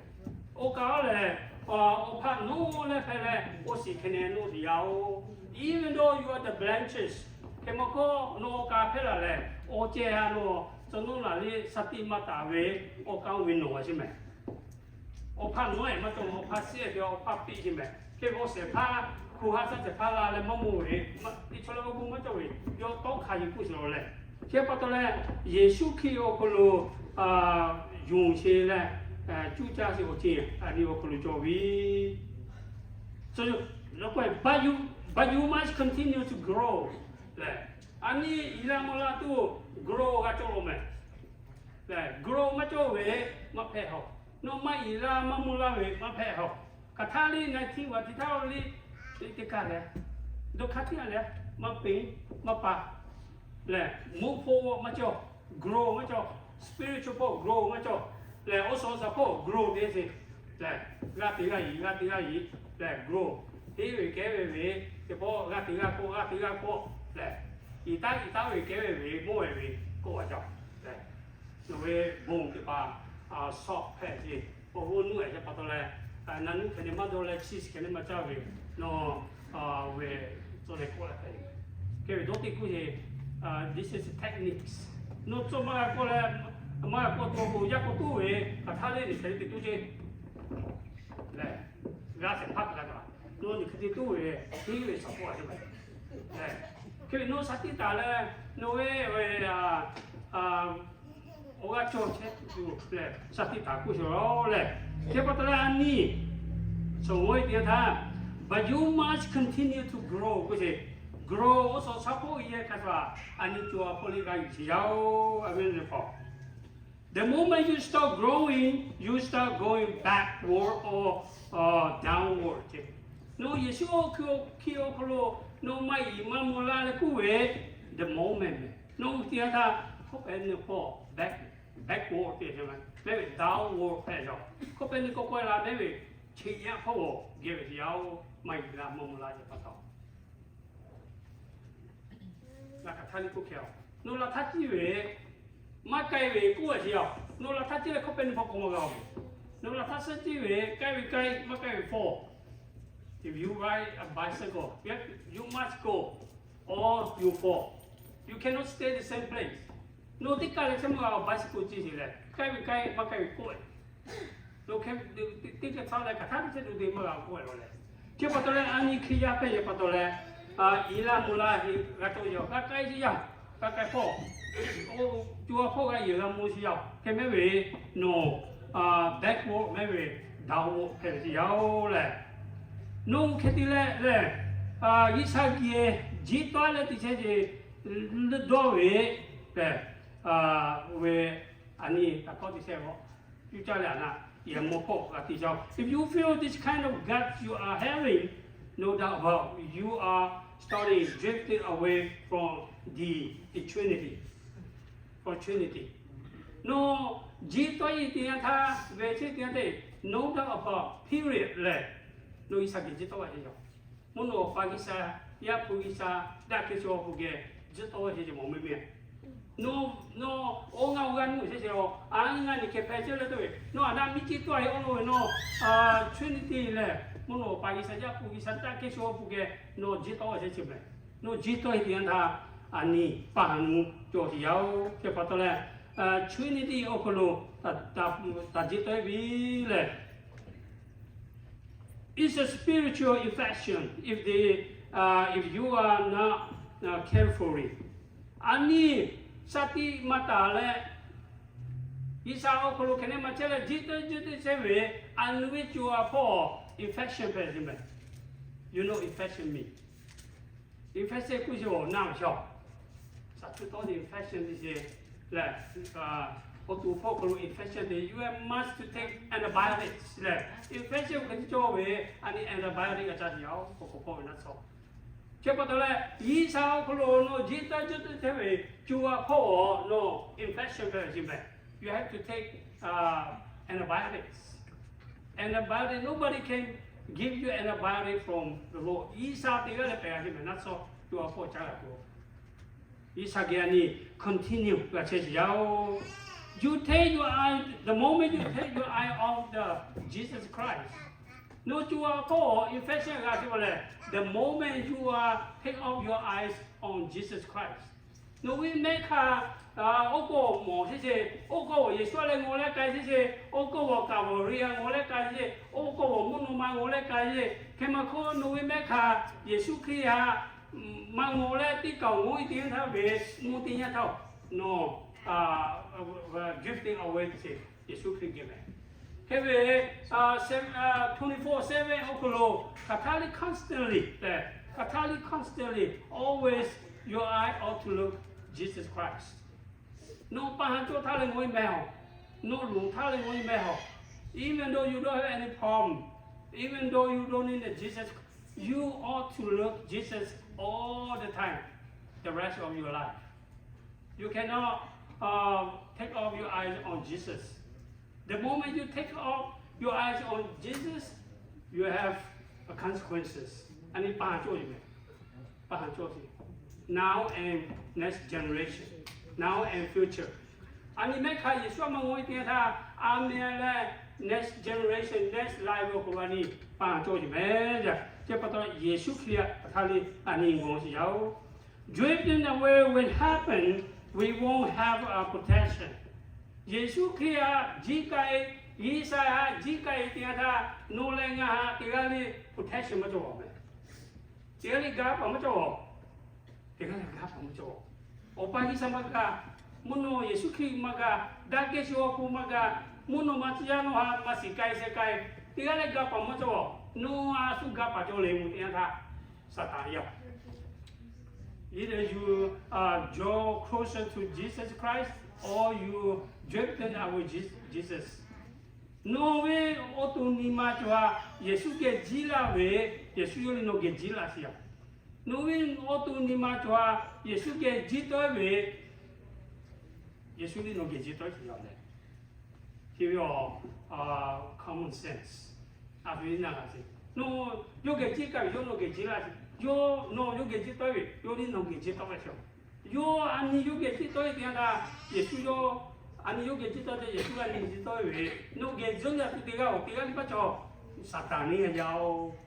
Awˬ kaˍ lehˬ, awˬ hpaꞈ nawˉ leh hpehꞈ leh awˬ shiˍ hkeh ne nawˇ sheˍ yaˇ oˬ. Even though you are the branches, hk'e maˇ k'oˆ, nawˬ awˬ kaˍ hpehˇ laˬ lehˬ, awˬ cehˬ ha nawˬ tcuh nawˉ laˬ liˇ sha tiꞈ maˇ taˍ ve awˬ kaˍ oˇ ve nawˬ a sheˍ mehˍ. Awˬ hpaꞈ nawˉ ehˉ maˇ cawˬ, awˬ hpaꞈ shiˉ ehˉ ve awˬ hpaꞈ piˇ sheˍ mehˍ. Hk'e ve awˬ shehˍ hpaˇ hk'u haˉ shaˉ shehˍ hpaˇ la leh maˇ mawˬ ve, teˇ chaw leh awˬ bon maˇ cawˬ ve, yawˇ tawˇ hk'a yuˬ k'oˆ sheˍ law lehˬ. Chi pa taw leh, Yeˍsuˆ Hkriꞈ awˬ hk'aw lo yonˍ sheˍ leh, cuˇ caˇ sheˍ awˬ ceuˬ a nyi awˬ hk'aw lo cawˬ ve. So, but you must continue to grow lehˬ. A nyi i laˇ mvuh laˇ tuˬ grow g'a cawˬ lo mehˍ. Lehˬ, grow maˇ cawˬ ve maˇ hpehꞈ hawˬ. Nawˬ maˇ i laˇ maˇ mvuh laˇ ve maˇ hpehꞈ hawˬ. Hk'aˬ htaˇ liˇ na htiˇ g'aꞈ htiˇ htaˇ liˇ, teˇ kaˇ leh, dawˇ hk'aˇ tiˉ a leh, maˇ peꞈ maˇ pa lehˬ, mvuhˇ hpawˇ maˇ cawˬ, grow maˇ cawˬ, spiritual hpawˇ grow maˇ cawˬ lehˬ, awˬ suhˍ awˬ shaˍ hpawˇ grow te sheˍ lehˬ, g'aˇ te g'aˇ yiˍ g'aˇ te g'aˇ yiˍ lehˬ grow. Heˆ ve kehˉ ve ve, teˇ pawˆ g'aˇ te g'aˇ kawˆ g'aˇ te g'aˇ kawˆ lehˬ, i taˉ i taˉ ve kehˉ ve ve mawˇ ve ve kawˆ a cawˬ lehˬ, nawˬ ve bon teˇ hpaˍ shawˆ hpehꞈ sheˍ. Awˬ g'aˇ nuˇ ehˉ yaˇ pa taw leh, na nuˇ hkeh ne maˇ dawˇ leh chiz hkeh ne maˇ caˇ ve, nawˬ ve tcuh leh kawˆ leh hpehꞈ. Hk'e ve dawˇ teˇ kuˇ sheˍ, this is techniques. Nawˬ tcuh maˇ g'a kawˆ leh, maˇ g'a kawˆ tuˬ awˬ pon yaˇ k'o tuˉ ve, hk'aˬ htaˇ lehˬ liꞈ hkeh te tuˉ ceˇ lehˬ, g'a shehˍ hpaˇ hk'e g'a kaꞈ, nawˬ liꞈ hkeh te tuˉ ve, heˆ ve shaˍ hpawˇ a sheˍ mehˍ. Hk'e ve nawˬ sha tiꞈ taˍ leh, nawˬ ve awˬ g'aˇ cawˬ chehˇ tuˬ lehˬ, sha tiꞈ taˍ k'oˆ sheˍ lehˬ. Chi pa taw leh a nyi, so g'awˇ e teˇ yanˇ htaˇ, but you must continue to grow k'oˆ sheˍ. Grow, awˬ suhˍ shaˍ hpawˇ yehˇ hk'a shuˍ, a nyi co a hpawˇ liˇ g'a yuˬ sheˍ yaˇ oˬ. A ve le hpawˇ The moment you stop growing, you start going backward or downward. Nawˬ Yeˍsuˆ hkiˇ awˬ hk'aw lo nawˬ maˇ iˍ maˇ mvuh laˇ leh k'oˆ ve, the moment mehˍ. Nawˬ hui teˇ yanˇ htaˇ hkawˇ pehˍ nyi hpawˇ backward te mehˍ ve downward hpehꞈ yaˇ. Hkawˇ pehˍ nyi k'awꞈ k'awꞈ e la mehˍ ve, chi yaˇ hpawˇ geh ve yaˇ oˬ, maˇ iˍ la maˇ mvuh la yaˇ pa taw. Ngaˬ hk'aˬ htaˇ liˇ k'oˆ hkeh a, nawˬ laˬ htaˇ ciˇ ve, maˇ k'ai ve k'oˆ a sheˍ yaˇ. Nawˬ laˬ htaˇ ciˇ leh hkawˇ pehˍ nyi hpawˇ k'awꞈ maˇ g'a oˬ. Nawˬ laˇ htaˇ suhˉ ciˇ ve, k'ai ve k'ai, maˇ k'ai ve fawˇ. If you ride a bicycle, you must go or you fall. You cannot stay the same place. Nawˬ teˇ kaˇ leh chehˇ maˇ g'a, bicycle ciˇ sheˍ leh, k'ai ve k'ai, maˇ k'ai ve k'oˆ e. Nawˬ hk'e teˇ hk'e htaˇ leh hk'aˬ htaˇ teˇ chehˇ tuˬ te maˇ g'a k'oˆ e lawˬ leh. Chi pa taw leh a nyi Hkriꞈ yaˇ hpehꞈ ve pa taw leh, iˍ laˇ mvuh laˇ heˆ g'a cawˬ yaˇ, g'a k'ai sheˍ yaˇ, g'a k'ai hpawˇ, co a hpawˇ g'a yehˬ g'a mvuh sheˍ yaˇ. Hk'e mehˍ ve, nawˬ backward mehˍ ve, downward hpehꞈ ve sheˍ yaˇ oˬ lehˬ. Nawˬ hk'e te leh lehˬ, G'uiˬsha geh jiˇ taˇ leh teˇ chehˇ ce dawˇ ve lehˬ, ve a nyi taꞈ kawˇ teˇ chehˇ ve, cuˇ caˇ leh a naˆ yehˬ mvuh hpawˇ g'a te yaˇ oˬ. If you feel this kind of gut you are having, no doubt about you are starting drifting away from the eternity, for eternity. Nawˬ jiˇ tawˆ e teˇ yanˇ htaˇ, ve chehˇ teˇ yanˇ htaˇ, no doubt about period lehˬ, nawˬ G'uiˬsha geh jiˇ tawˆ g'a sheˍ yaˇ. Mvuhˇ naw pa G'uiˬsha, Yaˇ hpu G'uiˬsha, daꞈ kehˬ chaw awˬ hpu geh jiˇ tawˆ g'a sheˍ ce mawˬ mehˍ mehˍ. Nawˬ, nawˬ awˬ ngaˬ awˬ g'a nuˇ chehˇ chehˇ a, a ngaˬ nyi hkeh hpehꞈ chehˇ leh te ve, nawˬ a naˆ miˇ ciˇ tawˆ e awˬ lawn ve nawˬ, Trinity lehˬ, mvuhˇ naw pa G'uiˬsha, Yaˇ hpu G'uiˬsha, daꞈ kehˬ chaw awˬ hpu geh nawˬ jiˇ tawˆ g'a sheˍ ce mehˍ. Nawˬ jiˇ tawˆ e teˇ yanˇ htaˇ, a nyi pa haˍ nu cawˬ sheˍ yaˇ oˬ. Chi pa taw leh, Trinity awˬ hk'aw lo taꞈ jiˇ tawˆ e ve lehˬ, it's a spiritual infection if they, if you are not carefully. A nyi sha tiꞈ maˇ taˍ leh, G'uiˬsha awˬ hk'aw lo hkeh ne maˇ chehˇ leh jiˇ tawˆ jiˇ tawˆ chehˇ ve, a nyi ve co a hpawˇ infection hpehꞈ ve mehˍ. You know infection mean? Infection k'oˆ sheˍ a naˆ ve shaw. Shaˍ cuˇ tawˇ ni infection te sheˍ lehˬ, awˬ to hpawˇ hk'aw lo infection te, you must to take antibiotics lehˬ, infection hk'e te cawˇ ve, a nyi antibiotic g'a caˇ sheˍ yaˇ oˬ, k'awꞈ k'awꞈ hpawˇ ve naˆ tsuhˇ. Chi pa taw leh, G'uiˬsha awˬ hk'aw lo nawˬ jiˇ tawˆ jiˇ tawˆ chehˇ ve, co a hpawˇ nawˬ infection hpehꞈ ve mehˍ. You have to take Antibiotics, nobody can give you antibiotic from the Lord. G'uiˬsha teˇ g'aˇ leh pehˬ g'a ve mehˬ naˆ tsuhˇ co a hpawˇ caˉ g'a tuˬ. G'uiˬsha geh a nyi continue g'a chehˇ sheˍ yaˇ oˬ. You take your eye, the moment you take your eye off the Jesus Christ, nawˬ co a hpawˇ infection g'a teˇ ma lehˬ, the moment you are take off your eyes on Jesus Christ, nawˬ ve mehˆ hk'aˇ oˇ k'oˆ mawˬ sheˍ sheˍ, oˇ k'oˆ Yeˍsuˆ leh ngaw leh k'ai sheˍ sheˍ, oˇ k'oˆ Calvary a ngaw leh k'ai sheˍ, oˇ k'oˆ mvuhˇ naw ma ngaw leh k'ai sheˍ, hk'e ma hk'oˆ nawˬ ve mehˆ hk'aˇ Yeˍsuˆ Hkriꞈ htaꞈ maˇ ngaw leh teˇ kaoˬ ngaˬ hui teˇ yanˇ htaˇ ve mvuhˇ teˇ yanˇ htaˇ nawˬ drifting away sheˍ, Yeˍsuˆ Hkriꞈ geh mehˬ. Hk'e ve twenty-four seven awˬ hk'aw lo hk'aˬ htaˇ liˇ constantly tehꞈ, hk'aˬ htaˇ liˇ constantly, always your eye ought to look Jesus Christ. Nawˬ pa haˍ cawˇ htaˇ leh ngaˬ hui mehˬ oˬ. Nawˬ lonˍ htaˇ leh ngaˬ hui mehˬ oˬ. Even though you don't have any problem, even though you don't need a Jesus, you ought to look Jesus all the time, the rest of your life. You cannot uh, take off your eyes on Jesus. The moment you take off your eyes on Jesus, you have a consequences. A nyi pa haˍ cawˇ yoˬ mehˬ. Pa haˍ cawˇ sheˍ. Now and next generation, now and future. A nyi mehˆ hk'aˇ Yeˍsuˆ maˇ ngaw ve teˇ yanˇ htaˇ, a meh leh next generation, next life awˬ hk'aw lo a nyi pa haˍ cawˇ yoˬ mehˬ. Chi pa taw Yeˍsuˆ Hkriꞈ htaꞈ hk'aˬ htaˇ le a nyi ngaˬ hui shiˍ yaˇ oˬ. Drifting away will happen. We won't have a protection. Yeˍsuˆ Hkriꞈ htaꞈ jiˇ k'ai, G'uiˬsha htaꞈ jiˇ k'ai teˇ yanˇ htaˇ, nawˬ leh ngaˬ htaꞈ teˇ g'aˇ le protection maˇ cawˬ mehˬ. Teˇ g'aˇ le gaˇ paˍ maˇ cawˬ. Teˇ g'aˇ le gaˇ paˍ maˇ cawˬ. Awˬ pa G'uiˬsha maˇ g'a, mvuhˇ naw Yeˍsuˆ Hkriꞈ maˇ g'a, daꞈ kehˬ shu awˬ hk'oˆ maˇ g'a, mvuhˇ naw ma tcuh yaˇ nawˬ htaꞈ maˇ shiˍ k'ai sheh k'ai, teˇ g'aˇ le gaˇ paˍ maˇ cawˬ. Nawˬ a shu gaˇ paˍ cawˬ le mvuhˇ teˇ yanˇ htaˇ, Saˍtanˍ yaˇ. Either you uh, draw closer to Jesus Christ or you drifting away Jesus. Nawˬ ve awˬ to nyi ma cawˬ htaꞈ Yeˍsuˆ geh jiˇ laˇ ve, Yeˍsuˆ yawˇ le nawˬ geh jiˇ laˇ sheˍ yaˇ. Nawˬ ve awˬ to nyi ma cawˬ htaꞈ Yeˍsuˆ geh jiˇ tawˆ ve, Yeˍsuˆ le nawˬ geh jiˇ tawˆ sheˍ yaˇ leh. Chi ve awˬ common sense a ve naˬ g'a sheˍ. Nawˬ yawˇ geh jiˇ k'ai ve, yawˇ nawˬ geh jiˇ laˇ sheˍ. Yawˇ nawˬ yawˇ geh jiˇ tawˆ ve, yawˇ le nawˬ geh jiˇ tawˆ ve sheˍ. Yawˇ a nyi yawˇ geh jiˇ tawˆ ve teˇ yanˇ htaˇ, Yeˍsuˆ yawˇ a nyi yawˇ geh jiˇ tawˆ te, Yeˍsuˆ a nyi geh jiˇ tawˆ ve, nawˬ geh zuhˆ leh tuˬ teˇ g'aˇ oˬ, teˇ g'aˇ le maˇ cawˬ. Saˍtanˍ neˇ haiˬ yaˇ oˬ.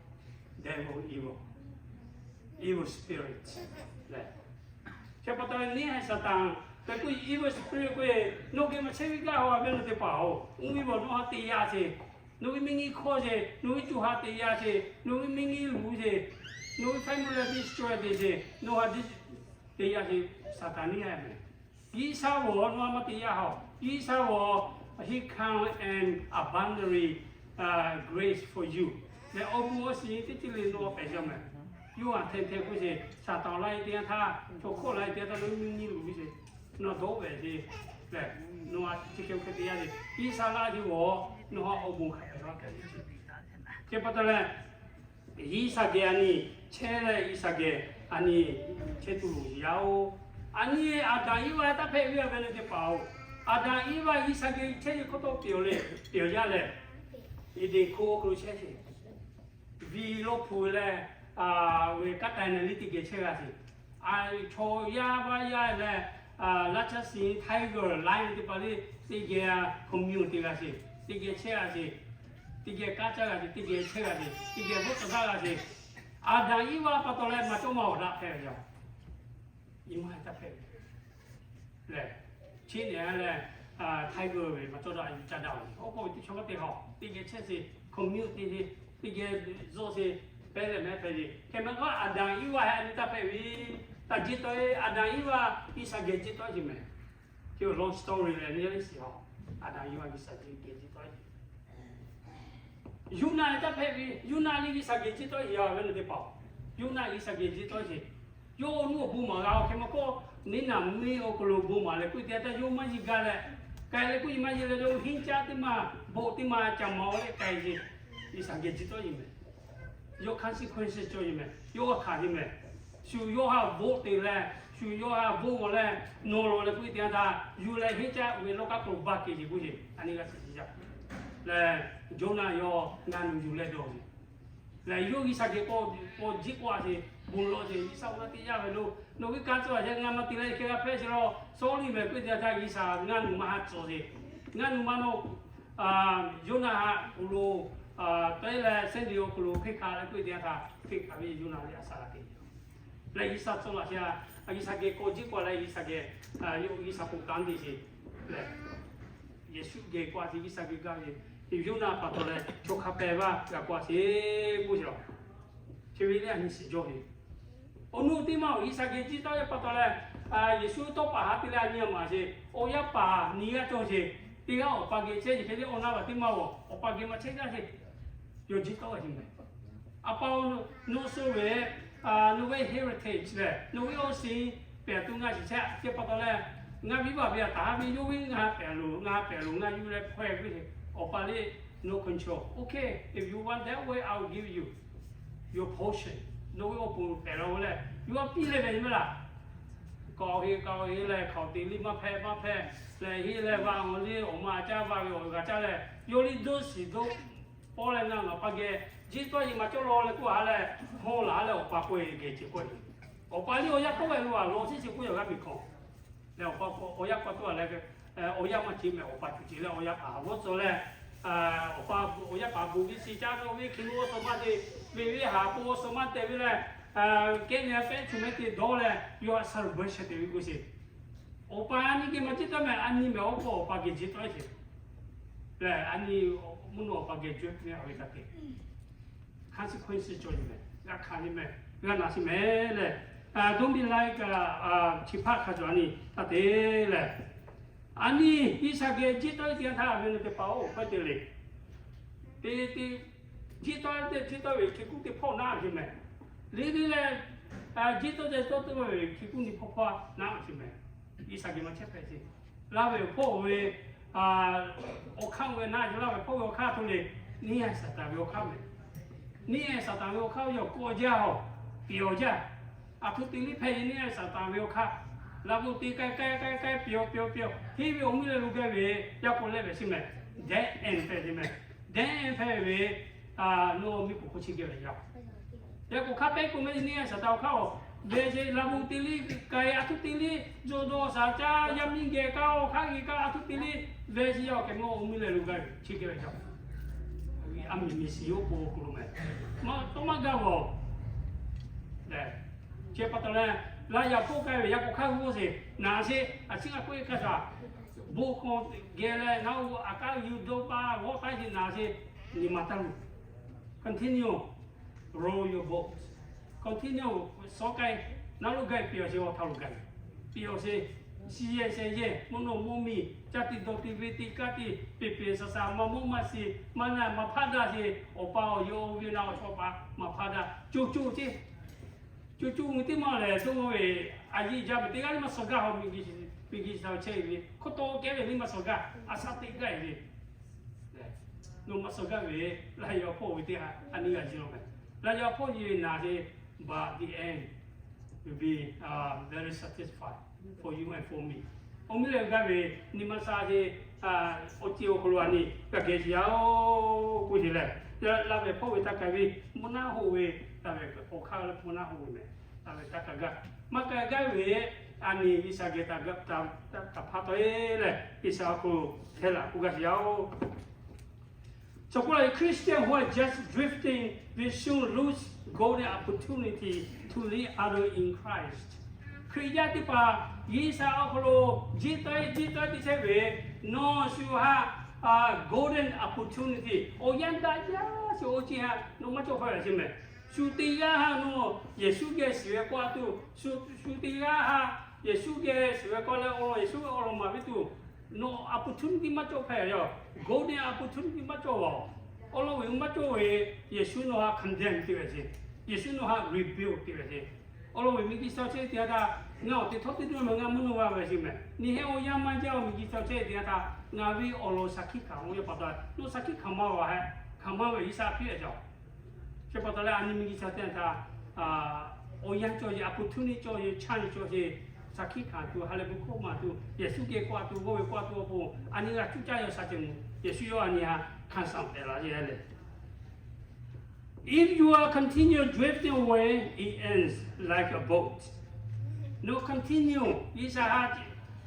Devil, evil, evil spirit leh. Chi pa taw neˇ haiˬ Saˍtanˍ tehꞈ k'oˆ ve, evil spirit k'oˆ ve, nawˬ geh maˇ chehˇ ve gaˇ haw a ve nawˬ teˇ hpaˍ oˬ. Uˇ ve bawˬ nawˬ ha te yaˇ sheˍ. Nawˬ ve miˇ nyi hkawˇ sheˍ, nawˬ ve co ha te yaˇ sheˍ, nawˬ ve miˇ nyi luˬ sheˍ, nawˬ ve family destroy te sheˍ, nawˬ ha te yaˇ sheˍ, Saˍtanˍ neˇ haiˬ mehˬ. G'uiˬsha g'awˬ nawˬ ha maˇ te yaˇ haw. G'uiˬsha g'awˬ, He come and abundantly grace for you. Leh awˬ bon awˬ shiˍ teˇ ceuˬ le nawˬ ha pehꞈ yaˇ mehˬ. Yawˇ ha hteˇ hteˇ k'oˆ sheˍ, Saˍtanˍ laˇ e teˇ yanˇ htaˇ, chaw hkawˇ laˇ e teˇ yanˇ htaˇ, nawˬ miˇ nyi luˬ sheˍ, nawˬ dawˇ vehˬ sheˍ leh, nawˬ ha chi hk'e hk'e te yaˇ sheˍ. G'uiˬsha laˇ sheˍ g'awˬ, nawˬ ha awˬ bon hk'a hpehꞈ la hpehꞈ ve sheˍ. Chi pa taw leh, G'uiˬsha geh a nyi chehˇ leh, G'uiˬsha geh a nyi chehˇ tuˬ loˍ yaˇ oˬ. A nyi Aˍdanˍ Iˉvaˆ taˇ hpehꞈ ve a ve le teˇ hpaˍ oˬ. Aˍdanˍ Iˉvaˆ G'uiˬsha geh chehˇ ve hk'oˆ tawˆ pehˬ le, pehˬ yaˇ leh, Eˍdenˍ hko awˬ hk'aw lo chehˇ sheˍ. Viꞈ lo hpu leh, ve kanˉ taiˍ na liˇ teˇ geh chehˇ g'a sheˍ. Chaw yaˇ vaˇ yaˇ leh, laˇ caˇ siˍ tiger, lion teˇ hpaˍ le, teˇ geh commune te g'a sheˍ, teˇ geh chehˇ g'a sheˍ, teˇ geh kanˉ caˇ g'a sheˍ, teˇ geh chehˇ g'a sheˍ, teˇ geh bvuhˆ tawˬ daꞈ g'a sheˍ. Aˍdanˍ Iˉvaˆ pa taw leh maˇ cawˇ ma awˬ daꞈ hpehꞈ ve yaˇ. Iˉmaˇ taˇ hpehꞈ ve lehˬ, chi nehˬ lehˬ, tiger ve maˇ cawˇ daꞈ yuˬ caˇ daꞈ ve. Oˇ k'oˆ ve teˇ chaw maˇ te haw, teˇ geh chehˇ sheˍ, commune te sheˍ, teˇ geh zuhˆ sheˍ, pehˇ leh mehˍ hpehꞈ ve. Hk'e mehˍ k'o Aˍdanˍ Iˉvaˆ ha nyi taˇ hpehꞈ ve, taˇ jiˇ tawˆ e. Aˍdanˍ Iˉvaˆ G'uiˬsha geh jiˇ tawˆ sheˍ mehˍ. Chi awˬ long story leh nyi le shiˍ haw. Aˍdanˍ Iˉvaˆ G'uiˬsha geh jiˇ tawˆ sheˍ. Yoˇnaˆ taˇ hpehꞈ ve, Yoˇnaˆ le G'uiˬsha geh jiˇ tawˆ sheˍ yaˇ ve le teˇ hpaˍ. Yoˇnaˆ G'uiˬsha geh jiˇ tawˆ sheˍ. Yawˇ awˬ nuˇ awˬ bon maˍ g'a oˬ. Hk'e mehˍ k'o, neˇ naˍ meuˇ awˬ hk'aw lo bon maˍ leh k'oˆ ve teˇ yanˇ htaˇ yawˇ maˇ yeˬ gaˇ leh, k'ai leh k'oˆ ve maˇ yeˬ leh, yawˇ henˇ caˇ teˇ maˬ, bvuhꞈ teˇ maˬ caꞈ maˍ leh k'ai sheˍ. G'uiˬsha geh jiˇ tawˆ sheˍ mehˍ. Yawˇ consequences cawˬ sheˍ mehˍ. Yawˇ hk'aˬ sheˍ mehˍ. Shu yawˇ ha bvuhꞈ te leh, shu yawˇ ha bvuhꞈ mawˬ leh, nawˬ lawˬ leh k'oˆ ve teˇ yanˇ htaˇ, yuˬ leh henˇ caˇ ve lawˇ kaˉ hk'aw lo baˬ kehˬ sheˍ k'oˆ sheˍ. A nyi g'a shiˍ shiˍ yaˇ. Lehˬ, Yoˇnaˆ yawˇ ngaˬ nuˬ yuˬ leh dawˇ ve. Lehˬ, yawˇ G'uiˬsha geh k'awꞈ jiˆ k'oˆ a sheˍ, bon lawˬ sheˍ, G'uiˬsha awˬ na te yaˇ ve lo, nawˬ hui ka tcuh a sheˍ, ngaˬ maˇ te leh hk'e g'a hpehꞈ sheˍ law, sawˉ liˇ mehˍ k'oˆ te htaˇ, G'uiˬsha ngaˬ nuˬ ma ha tcuh sheˍ. Ngaˬ nuˬ ma nawˬ Yoˇnaˆ htaꞈ awˬ lo te leh sehˉ nyi awˬ hk'aw lo hk'e hkanˍ leh k'oˆ te htaˇ, hk'e hkanˍ ve Yoˇnaˆ lehˬ a sha la te leh G'uiˬsha tcuh laꞈ sheˍ a. G'uiˬsha geh k'awꞈ jiˆ k'oˆ leh G'uiˬsha geh, G'uiˬsha k'oˆ kanˉ te sheˍ lehˬ, Yeˍsuˆ geh k'oˆ a sheˍ, G'uiˬsha geh gaˇ ve, Yoˇnaˆ pa taw leh chaw hk'a pehˍ vaˇ g'a k'oˆ a sheˍ k'oˆ sheˍ law. Chi ve lehˬ a nyi shiˍ jawˇ ve. Awˬ nu teˇ maˇ awˬ G'uiˬsha geh jiˆ tawˆ ve pa taw leh, Yeˍsuˆ tawˇ paˍ haˉ te leh a nyi a maˍ sheˍ. Awˬ yaˇ paˍ nyi g'aˇ cawˬ sheˍ. Teˇ g'aˇ awˬ pa geh chehˇ sheˍ hk'e le, awˬ na vaˬ teˇ maˇ-oˬ, awˬ pa geh maˇ chehˇ g'aˇ sheˍ. Yawˇ jiˆ tawˆ ve teˇ maˇ, A pa-oˬ, nawˬ suh ve, nawˬ ve heritage lehˬ, nawˬ ve awˬ shiˍ pehˬ tuˬ ngaˬ shiˍ chehˇ a. Chi pa taw leh, ngaˬ viˉ baˬ ve a taˍ haˉ ve yawˇ ve ngaˬ ha pehˬ loˬ, ngaˬ ha pehˬ loˬ, ngaˬ yuˬ leh hkawehˇ ve. Awˬ pa lehˬ, no control. Okay, if you want that way, I will give you your portion. Nawˬ ve awˬ pon pehˬ la-o leh, yawˇ piˇ leh ve maˇ laˬ. Kaoˬ heˆ kaoˬ heˆ leh hkaoˍ teꞈ liˇ maˇ hpehˇ maˇ hpehˇ leh heˆ leh, vaˇ awˬ liˇ awˬ ma caˇ, vaˇ ve awˬ g'aˇ caˇ leh, yawˇ liˇ doˇ shiˍ doˇ pawˇ leh, ngaˬ ngaˬ pa geh jiˆ tawˆ yeˬ maˍ cawˇ law leh k'oˆ a leh, hawˇ laˬ leh awˬ pa k'oˆ ve geh ce k'oˆ ve, awˬ pa liˇ awˬ yaˇ tawˇ ve lo a law shiˉ chi k'oˆ yaˬ g'aˇ miˬ hkawˇ leh, awˬ pa k'o awˬ yaˇ pa tawˇ a leh, awˬ yaˇ maˇ ce mehˍ, awˬ pa cuˬ ce leh awˬ yaˇ paˍ haˍ g'awˇ tcuh leh, awˬ pa awˬ yaˇ paˍ bon viˇ shi caˇ ve, awˬ viˉ hk'e lo awˬ suhˍ maˇ te, ve viˉ haˍ k'o awˬ suhˍ maˇ te ve leh, kehˉ nyi pehˉ chu mehˉ te dawˇ leh, yawˇ a sha lo bvuhꞈ sheh te ve k'oˆ sheˍ. Awˬ pa a nyi geh maˇ jiˆ tawˆ mehˍ, a nyi mehˍ awˬ k'o awˬ pa geh jiˆ tawˆ sheˍ. Lehˬ a nyi mvuhˇ naw awˬ pa geh juˆ ve a ve hk'a te consequence cawˬ nyi mehˍ, g'a hkanˍ nyi mehˍ, g'a naˬ sheˍ mehˍ lehˬ, don't be like, chi hpaˇ hk'a cawˬ a nyi taˇ te lehˬ, a nyi G'uiˬsha geh jiˆ tawˆ ve teˇ yanˇ htaˇ a ve na teˇ hpaˍ-oˬ, hkawehˇ te le. Te te, jiˆ tawˆ te jiˆ tawˆ ve hkui kuˉ teˇ hpawˇ naˉ ve mehˍ. Liˇ liˇ leh, jiˆ tawˆ te tawˆ te ve hkui kuˉ nyi hpawˇ hpawˇ naˉ ve mehˍ. G'uiˬsha geh maˇ chehˇ hpehꞈ sheˍ. Laˇ ve awˬ hpawˇ ve awˬ hk'aˇ ve naˉ ve, laˇ ve hpawˇ ve awˬ hk'aˇ hto le, neˇ haiˬ Saˍtanˍ ve awˬ hk'aˇ mehˍ. Neˇ haiˬ Saˍtanˍ ve awˬ hk'aˇ yawˇ kawˆ jaˇ-oˬ, piˍ awˬ jaˇ. A htoꞈ te liˇ hpehꞈ ve neˇ haiˬ Saˍtanˍ ve awˬ hk'aˇ, laꞈ g'oˍ te k'ai k'ai k'ai k'ai piˍ awˬ piˍ awˬ piˍ awˬ, henˇ ve awˬ miˇ leh lo gaˇ ve, yaˇ k'o lehˆ ve shiˍ mehˍ, dead end hpehꞈ ve mehˍ. Dead end hpehꞈ ve, nawˬ miˇ k'oˍ hk'oˆ chi geh ve yaˇ Yaꞈ k'oˍ hk'a pehˉ k'o mehˍ, neˇ haiˬ Saˍtanˍ awˬ hk'aˇ-oˬ, ve sheˍ laꞈ g'oˍ te liˇ k'ai, a htoꞈ te liˇ, zuhꞈ dawˬ shaˍ caˇ, yaˇ miˇ geh kaˇ, awˬ hk'aˇ geh kaˇ, a htoꞈ te liˇ, ve sheˍ yaˇ awˬ kehˬ mawˇ awˬ miˇ leh lo gaˇ ve chi geh ve yaˇ. A miˬ miˬ shiˍ oˉ k'oˍ k'oˍ lo mehˍ, maˇ tawˇ maˇ gaˇ g'awˬ. Chi pa taw leh, laˇ yaꞈ hpawˇ k'ai ve yaꞈ k'oˍ hk'aˇ g'oˇ sheˍ naˍ sheˍ, a ciˉ g'a k'oˆ e hk'a shaˍ, bon hkawˇ geh leh ngaˬ oˬ a kaˉ yuˬ dawˇ pa g'awˇ k'ai sheˍ naˍ sheˍ, nyi ma taˇ luˬ. Continue row your boat. Continue suh k'ai, naˉ lo gaˇ piˇ awˬ sheˍ, awˬ htaˇ lo gaˇ piˇ awˬ sheˍ, shiˍ yehˬ shehˍ yehˬ, mvuhˇ naw mvuhˇ miˬ, caˇ tuˬ dawˬ tuˬ ve teˇ kaˇ tiˉ peˍ peˍ shaˍ shaˍ, maˇ mawˇ maˇ shiˍ, maˇ naˆ maˇ hpaˇ daꞈ sheˍ, awˬ pa awˬ yawˇ awˬ viˉ awˬ nyi awˬ chawˇ pa maˇ hpaˇ daꞈ, co co ceˇ. Co co nyi teˇ maˇ lehˬ, dawˇ ve a yiˇ jaˇ ve teˇ g'aˇ liˇ maˇ suh gaˇ, hawˬ miˬ guiˬ chi htaꞈ chehˇ ve hk'oˆ taw kehˉ ve liˇ maˇ suh gaˇ, a shaˉ teꞈ gaˇ ve nawˬ maˇ suh gaˇ ve, laˇ yaꞈ hpawˇ ve teˇ hpaˍ a nyi g'a ji law mehˍ. Laˇ yaꞈ hpawˇ nyi ve naˍ sheˍ, but the end will be very satisfied for you and for me. Awˬ miˇ leh gaˇ ve nyi ma sha sheˍ, awˬ ceˬ awˬ hk'aw lo a nyi g'a geh sheˍ yaˇ-oˬ k'oˆ sheˍ lehˬ, laˇ ve hpawˇ ve htaˇ k'ai ve, mvuhˇ naˆ hoˆ ve, laˇ ve awˬ hk'aˇ mvuhˇ naˆ hoˆ ve mehˍ. Laˇ ve htaˇ k'ai gaˇ, maˇ k'ai gaˇ ve, a nyi G'uiˬsha geh taˍ hpaˇ tawˆ e lehˬ, G'uiˬsha awˬ hk'aw lo hk'e laˬ k'oˆ gaˇ sheˍ yaˇ-oˬ. So called Christian who are just drifting will soon lose golden opportunity to lead others in Christ. Hkriꞈ yaˇ teˇ hpaˍ G'uiˬsha awˬ hk'aw lo jiˇ tawˆ e jiˇ tawˆ e te chehˇ ve, nawˬ shu haꞈ golden opportunity, awˬ yanˇ daꞈ jaˇ sheˍ awˬ ceuˬ haꞈ nawˬ maˇ cawˬ hpehꞈ ve sheˍ mehˍ. Shu teˇ g'aˇ haꞈ nawˬ Yeˍsuˆ geh shiˍ ve k'oˆ a tuˬ, shu teˇ g'aˇ haꞈ Yeˍsuˆ geh shiˍ ve k'oˆ leh, awˬ lawn Yeˍsuˆ awˬ lawn maˍ ve tuˬ, nawˬ opportunity maˇ cawˬ hpehꞈ yoˬ. Golden opportunity maˇ cawˬ-oˬ. Awˬ lawn ve maˇ cawˬ ve, Yeˍsuˆ nawˬ haꞈ condemn te ve sheˍ. Yeˍsuˆ nawˬ haꞈ rebuke te ve sheˍ. Awˬ lawn ve miˬguiˬ chi awˬ chehˇ teˇ htaˇ, ngaˬ awˬ te htawˇ teˇ dawˇ ma ngaˬ mvuhˇ naw g'a ve sheˍ mehˍ. Nyi hehˉ awˬ yanˇ maˇ jaˇ-oˬ, miˬguiˬ chi awˬ chehˇ teˇ htaˇ ngaˬ ve awˬ lawn shaˍ hkiˆ hkanˍ-oˬ. Yaˇ pa taw, nawˬ shaˍ hkiˆ hkanˍ maˇ g'a hehˆ, hkanˍ maˇ ve G'uiˬsha hpiˇ-a jaˇ. Chi pa taw leh a nyi miˬguiˬ chi awˬ teˇ htaˇ, awˬ yanˇ cawˬ sheˍ, opportunity cawˬ sheˍ, chance cawˬ sheˍ, shaˍ hkiˆ hkanˍ tuˬ, ha lehˬ bon hkawˇ maˍ tuˬ, Yeˍsuˆ geh k'oˆ a tuˬ, g'awˇ ve k'oˆ a tuˬ awˬ pon a nyi g'a cuˇ caˇ yaw sha ceuˬ mvuhˬ. Yeˍsuˆ yawˇ a nyi haꞈ hkanˇ saˍ pehˍ la ce le. If you are continue drifting away, it ends like a boat. Nawˬ continue G'uiˬsha ha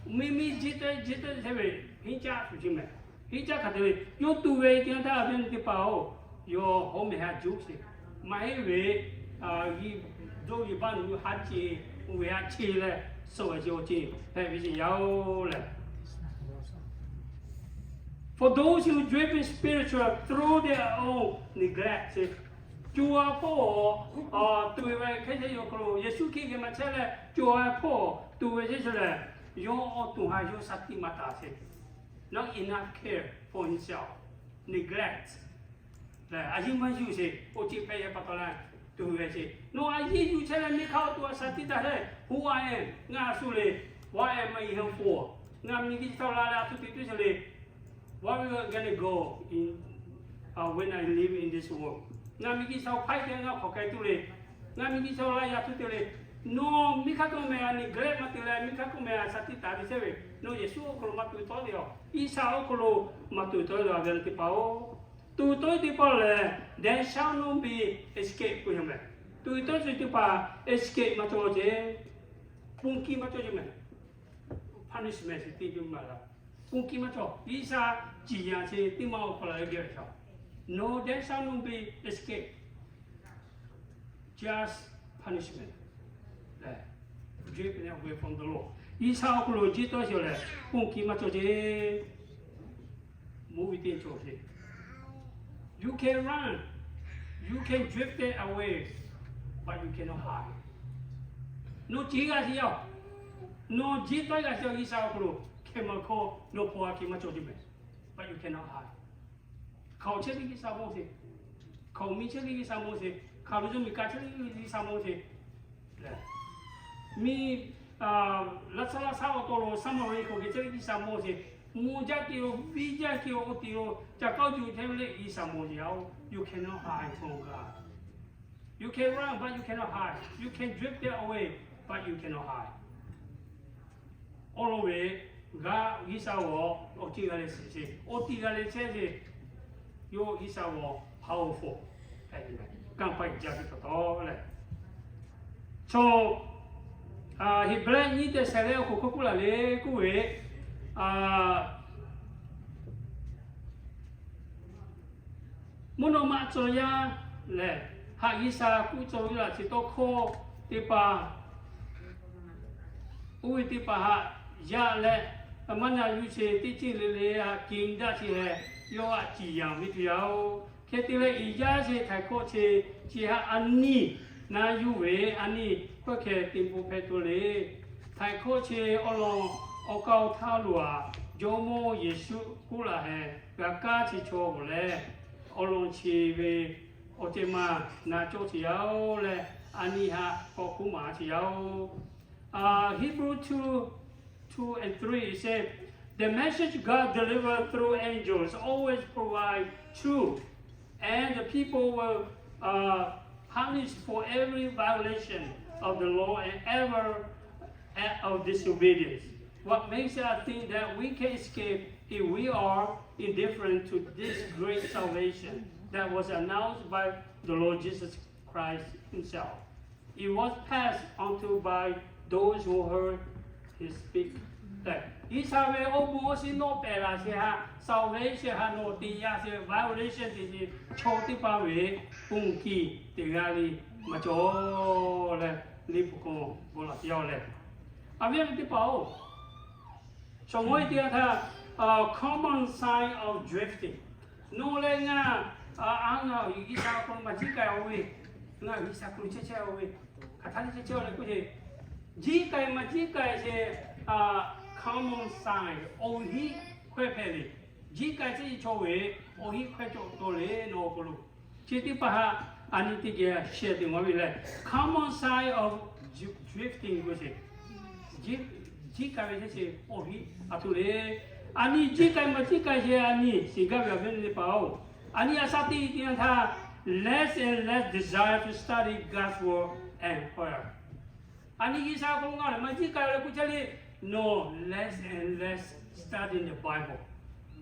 miˇ miˇ jiˇ teˇ jiˇ teˇ chehˇ ve, henˇ caˇ tuˬ ce mehˍ. Henˇ caˇ hk'aˬ hk'e le, yawˇ tuˬ ve teˇ yanˇ htaˇ a ve teˇ hpaˍ-oˬ, yawˇ hawˉ mehˍ ha juˇ sheˍ. Maˇ heˆ ve, yawˇ ve baˆ nuˬ ha ce, oˇ ve ha ce leh, suh ve ce awˬ ceˬ hpehꞈ ve ce yaˇ-oˬ lehˬ. For those who drift in spiritual through their own neglect, co-a hpawˇ tuˬ ve hk'e ce yoˬ hk'aw lo, Yeˍsuˆ Hkriꞈ geh maˇ chehˇ leh co-a hpawˇ tuˬ ve ce lehˬ, yawˇ awˬ to ha yawˇ shaˍ tiꞈ maˇ taˍ sheˍ. Not enough care for himself, neglect. A yiˇ maˇ yuˬ sheˍ, awˬ ceˬ hpehꞈ ve pa taw leh, tuˬ ve ce. Nawˬ a yiˇ yuˬ chehˇ leh miˇ hk'aˇ awˬ to a shaˍ tiꞈ taˍ leh, who I am, ngaˬ a shu le, what am I here for, ngaˬ miˬguiˬ chi htaꞈ la leh a htoꞈ te tuˬ sheˍ le, what we are gonna go in, when I live in this world, ngaˬ miˬguiˬ chi htaꞈ hpaˇ te ngaˬ hk'aˬ k'ai tuˬ le, ngaˬ miˬguiˬ chi htaꞈ la yaꞈ tuˬ te le. Nawˬ miˇ hk'aˇ k'oˆ mehˍ a neglect maˇ te leh, miˇ hk'aˇ k'oˆ mehˍ a shaˍ tiꞈ taˍ ve chehˇ ve, nawˬ Yeˍsuˆ awˬ hk'aw lo maˇ tuˬ tawˆ le-oˬ, G'uiˬsha awˬ hk'aw lo maˇ tuˬ tawˆ le-oˬ, a ve teˇ hpaˍ-oˬ. Tuˬ tawˆ teˇ hpaˍ lehˬ, there shall not be escape k'oˆ ve mehˍ. Tuˬ tawˆ ce teˇ hpaˍ escape maˇ cawˬ ce, ponˬ kiˇ maˇ cawˬ ce mehˍ. Punishment chi teˇ maˬ la, ponˬ kiˇ maˇ cawˬ. G'uiˬsha ciˍ yanˍ chi teˇ maˬ awˬ hk'aw lo geh ve shaˍ. No, there shall not be escape, just punishment. Driven away from the Lord. G'uiˬsha awˬ hk'aw lo jiˇ tawˆ sheˍ lehˬ, ponˬ kiˇ maˇ cawˬ ce. Mvuhˇ ve teˇ cawˬ sheˍ. You can run, you can drift away, but you cannot hide. Nawˬ ciˍ g'a sheˍ yaˇ, nawˬ jiˇ tawˆ g'a sheˍ yaˇ, G'uiˬsha awˬ hk'aw lo hkeh maˬ hkawˇ nawˬ hpaw a hkeh maˇ cawˬ ce mehˍ. But you cannot hide. Hkaoˍ chehˇ teˇ G'uiˬsha mawˇ sheˍ, hkaoˍ miˇ chehˇ teˇ G'uiˬsha mawˇ sheˍ, hkaoˍ lo zuhˇ miˬ ka chehˇ teˇ G'uiˬsha mawˇ sheˍ. Miˇ laˇ shaˉ laˇ shaˉ awˬ to lo Saˍmaˍriˆ hk'oˆ geh chehˇ teˇ G'uiˬsha mawˇ sheˍ. Mvuh jaˇ te-o, viˇ jaˇ te-o, oˇ te-o, ca kawˇ juˬ chehˇ ve le G'uiˬsha mawˇ sheˍ yaˇ-oˬ. You cannot hide from God. You can run, but you cannot hide. You can drift away, but you cannot hide. Awˬ lawn ve g'aˇ G'uiˬsha g'awˬ awˬ ceˬ g'a leh shiˍ sheˍ, awˬ tiꞈ g'a leh chehˇ sheˍ. Yawˇ G'uiˬsha g'awˬ powerful, kanˇ paˆ jaˇ ve pa taw leh, chaw Heˍbrehˇ nyiˇ teˇ shehˍ leh awˬ hk'aw hk'oˆ k'oˆ laˬ le k'oˆ ve, mvuhˇ naw ma cawˬ yaˇ lehˬ, haꞈ G'uiˬsha k'oˆ cawˬ ve laꞈ chi tawˇ hkawˇ teˇ hpaˍ, oˇ ve teˇ hpaˍ haꞈ yaˇ leh, maˇ na yuˬ sheˍ teˇ ceuˬ le le haꞈ kiˬ daꞈ sheˍ leh, yawˇ haꞈ ciˍ yanˍ ve tuˬ yaˇ-oˬ. Hk'e te leh, iˍ yaˇ sheˍ htaiˍ hkawˇ chi, chi haꞈ a nyi na yuˬ ve a nyi hkawˇ hkeh te bon hpehꞈ tuˬ le. Htaiˍ hkawˇ chi awˬ lawn awˬ kaˍ awˬ htaˇ lo aꞈ, Jawˇmawˇ Yeˍsuˆ k'oˆ laˬ hehˍ g'a kaˇ chi chaw g'awˬ leh, awˬ lawn chi ve awˬ ceuˬ maˬ na cawˇ sheˍ yaˇ-oˬ leh, a nyi haꞈ k'awꞈ k'oˆ maˍ sheˍ yaˇ-oˬ. Hebrew two, two and three, it says, the message God delivered through angels always provide truth, and the people were uh, punished for every violation of the law and every act of disobedience. What makes us think that we can escape if we are indifferent to this great salvation that was announced by the Lord Jesus Christ himself? It was passed on to by those who heard his speak. G'uiˬsha ve awˬ bon awˬ shiˍ nawˬ pehˬ laˬ sheˍ haꞈ, salvation haꞈ nawˬ te yaˇ sheˍ, violation te sheˍ, chaw teˇ hpaˍ ve ponˬ kiˇ teˇ g'aˇ le maˇ cawˬ leh, liꞈ hpu hk'aw bon laˬ te yaˇ-oˬ leh, a viˉ teˇ hpaˍ-oˬ, shawˍ mawˇ teˇ g'aˇ htaˇ, common sign of drifting. Nawˬ leh ngaˬ, a ngaˬ G'uiˬsha hk'aw lo maˇ jiˇ k'ai-o ve, ngaˬ G'uiˬsha hk'aw lo chehˇ chehˇ-o ve, hk'aˬ htaˇ le chehˇ chehˇ-o leh k'oˆ ce, jiˇ k'ai maˇ jiˇ k'ai sheˍ, common sign, awˬ hiˆ hkawehˇ hpehꞈ ve, jiˇ k'ai chehˇ ve chaw ve awˬ hiˆ hkawehˇ cawˬ taw le nawˬ awˬ hk'aw lo. Chi teˇ hpaˍ haꞈ a nyi teˇ geh shehˍ te maˇ ve leh, common sign of drifting k'oˆ ce, jiˇ k'ai ve chehˇ sheˍ awˬ hiˆ a htoꞈ le. A nyi jiˇ k'ai maˇ jiˇ k'ai sheˍ a nyi shiˍ gaˇ ve awˬ viˉ teˇ hpaˍ-oˬ, a nyi a shaˉ teˇ teˇ yanˇ htaˇ, less and less desire to study God's word and prayer. A nyi G'uiˬsha hk'aw lo ngaˬ lehˬ maˇ jiˇ k'ai leh k'oˆ chehˇ le, nawˬ less and less study the Bible.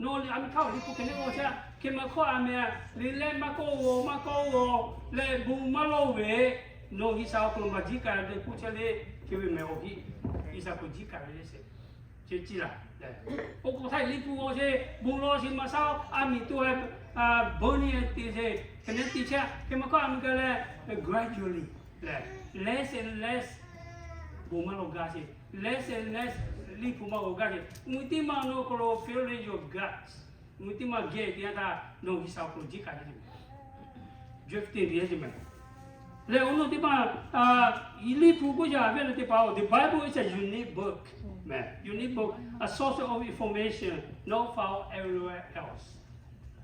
Nawˬ a nyi htaˇ awˬ liˇ hpu hkeh neˆ g'aw chehˇ, Hk'e maˇ hkawˇ a meh, le leh maˇ kawˆ g'aw maˇ kawˆ g'aw leh bon maˇ lawˇ ve, nawˬ G'uiˬsha awˬ hk'aw lo maˇ jiˇ k'ai ve teˇ hk'oˆ chehˇ le. Hk'e ve meh awˬ hiˆ, G'uiˬsha k'o jiˇ k'ai ve le sheˍ. Chi ciˇ laˬ, oˇ k'o htaˇ Liꞈ hpu g'aw sheˍ, bon lawˇ sheˍ maˇ shaˉ, a miˍ to e, beuꞈ nyi te sheˍ, hk'e nehˉ te chehˇ. Hk'e maˇ hkawˇ a meh gaˬ leh, gradually leh, less and less bon maˇ lawˇ gaˇ sheˍ, less and less Liꞈ hpu maˇ g'aw gaˇ sheˍ. Mvuhˇ teˇ maˇ nawˬ hk'aw lo fill your gut, mvuhˇ teˇ maˇ geh te yaˇ htaˇ nawˬ G'uiˬsha awˬ hk'aw lo jiˇ k'ai ve, drifting te yaˇ ce meh. Leh awˬ naw teˇ hpaˍ, Liꞈ hpu k'oˆ yaˇ ve le teˇ hpaˍ-oˬ, the Bible is a unique book, unique book, a source of information not found everywhere else.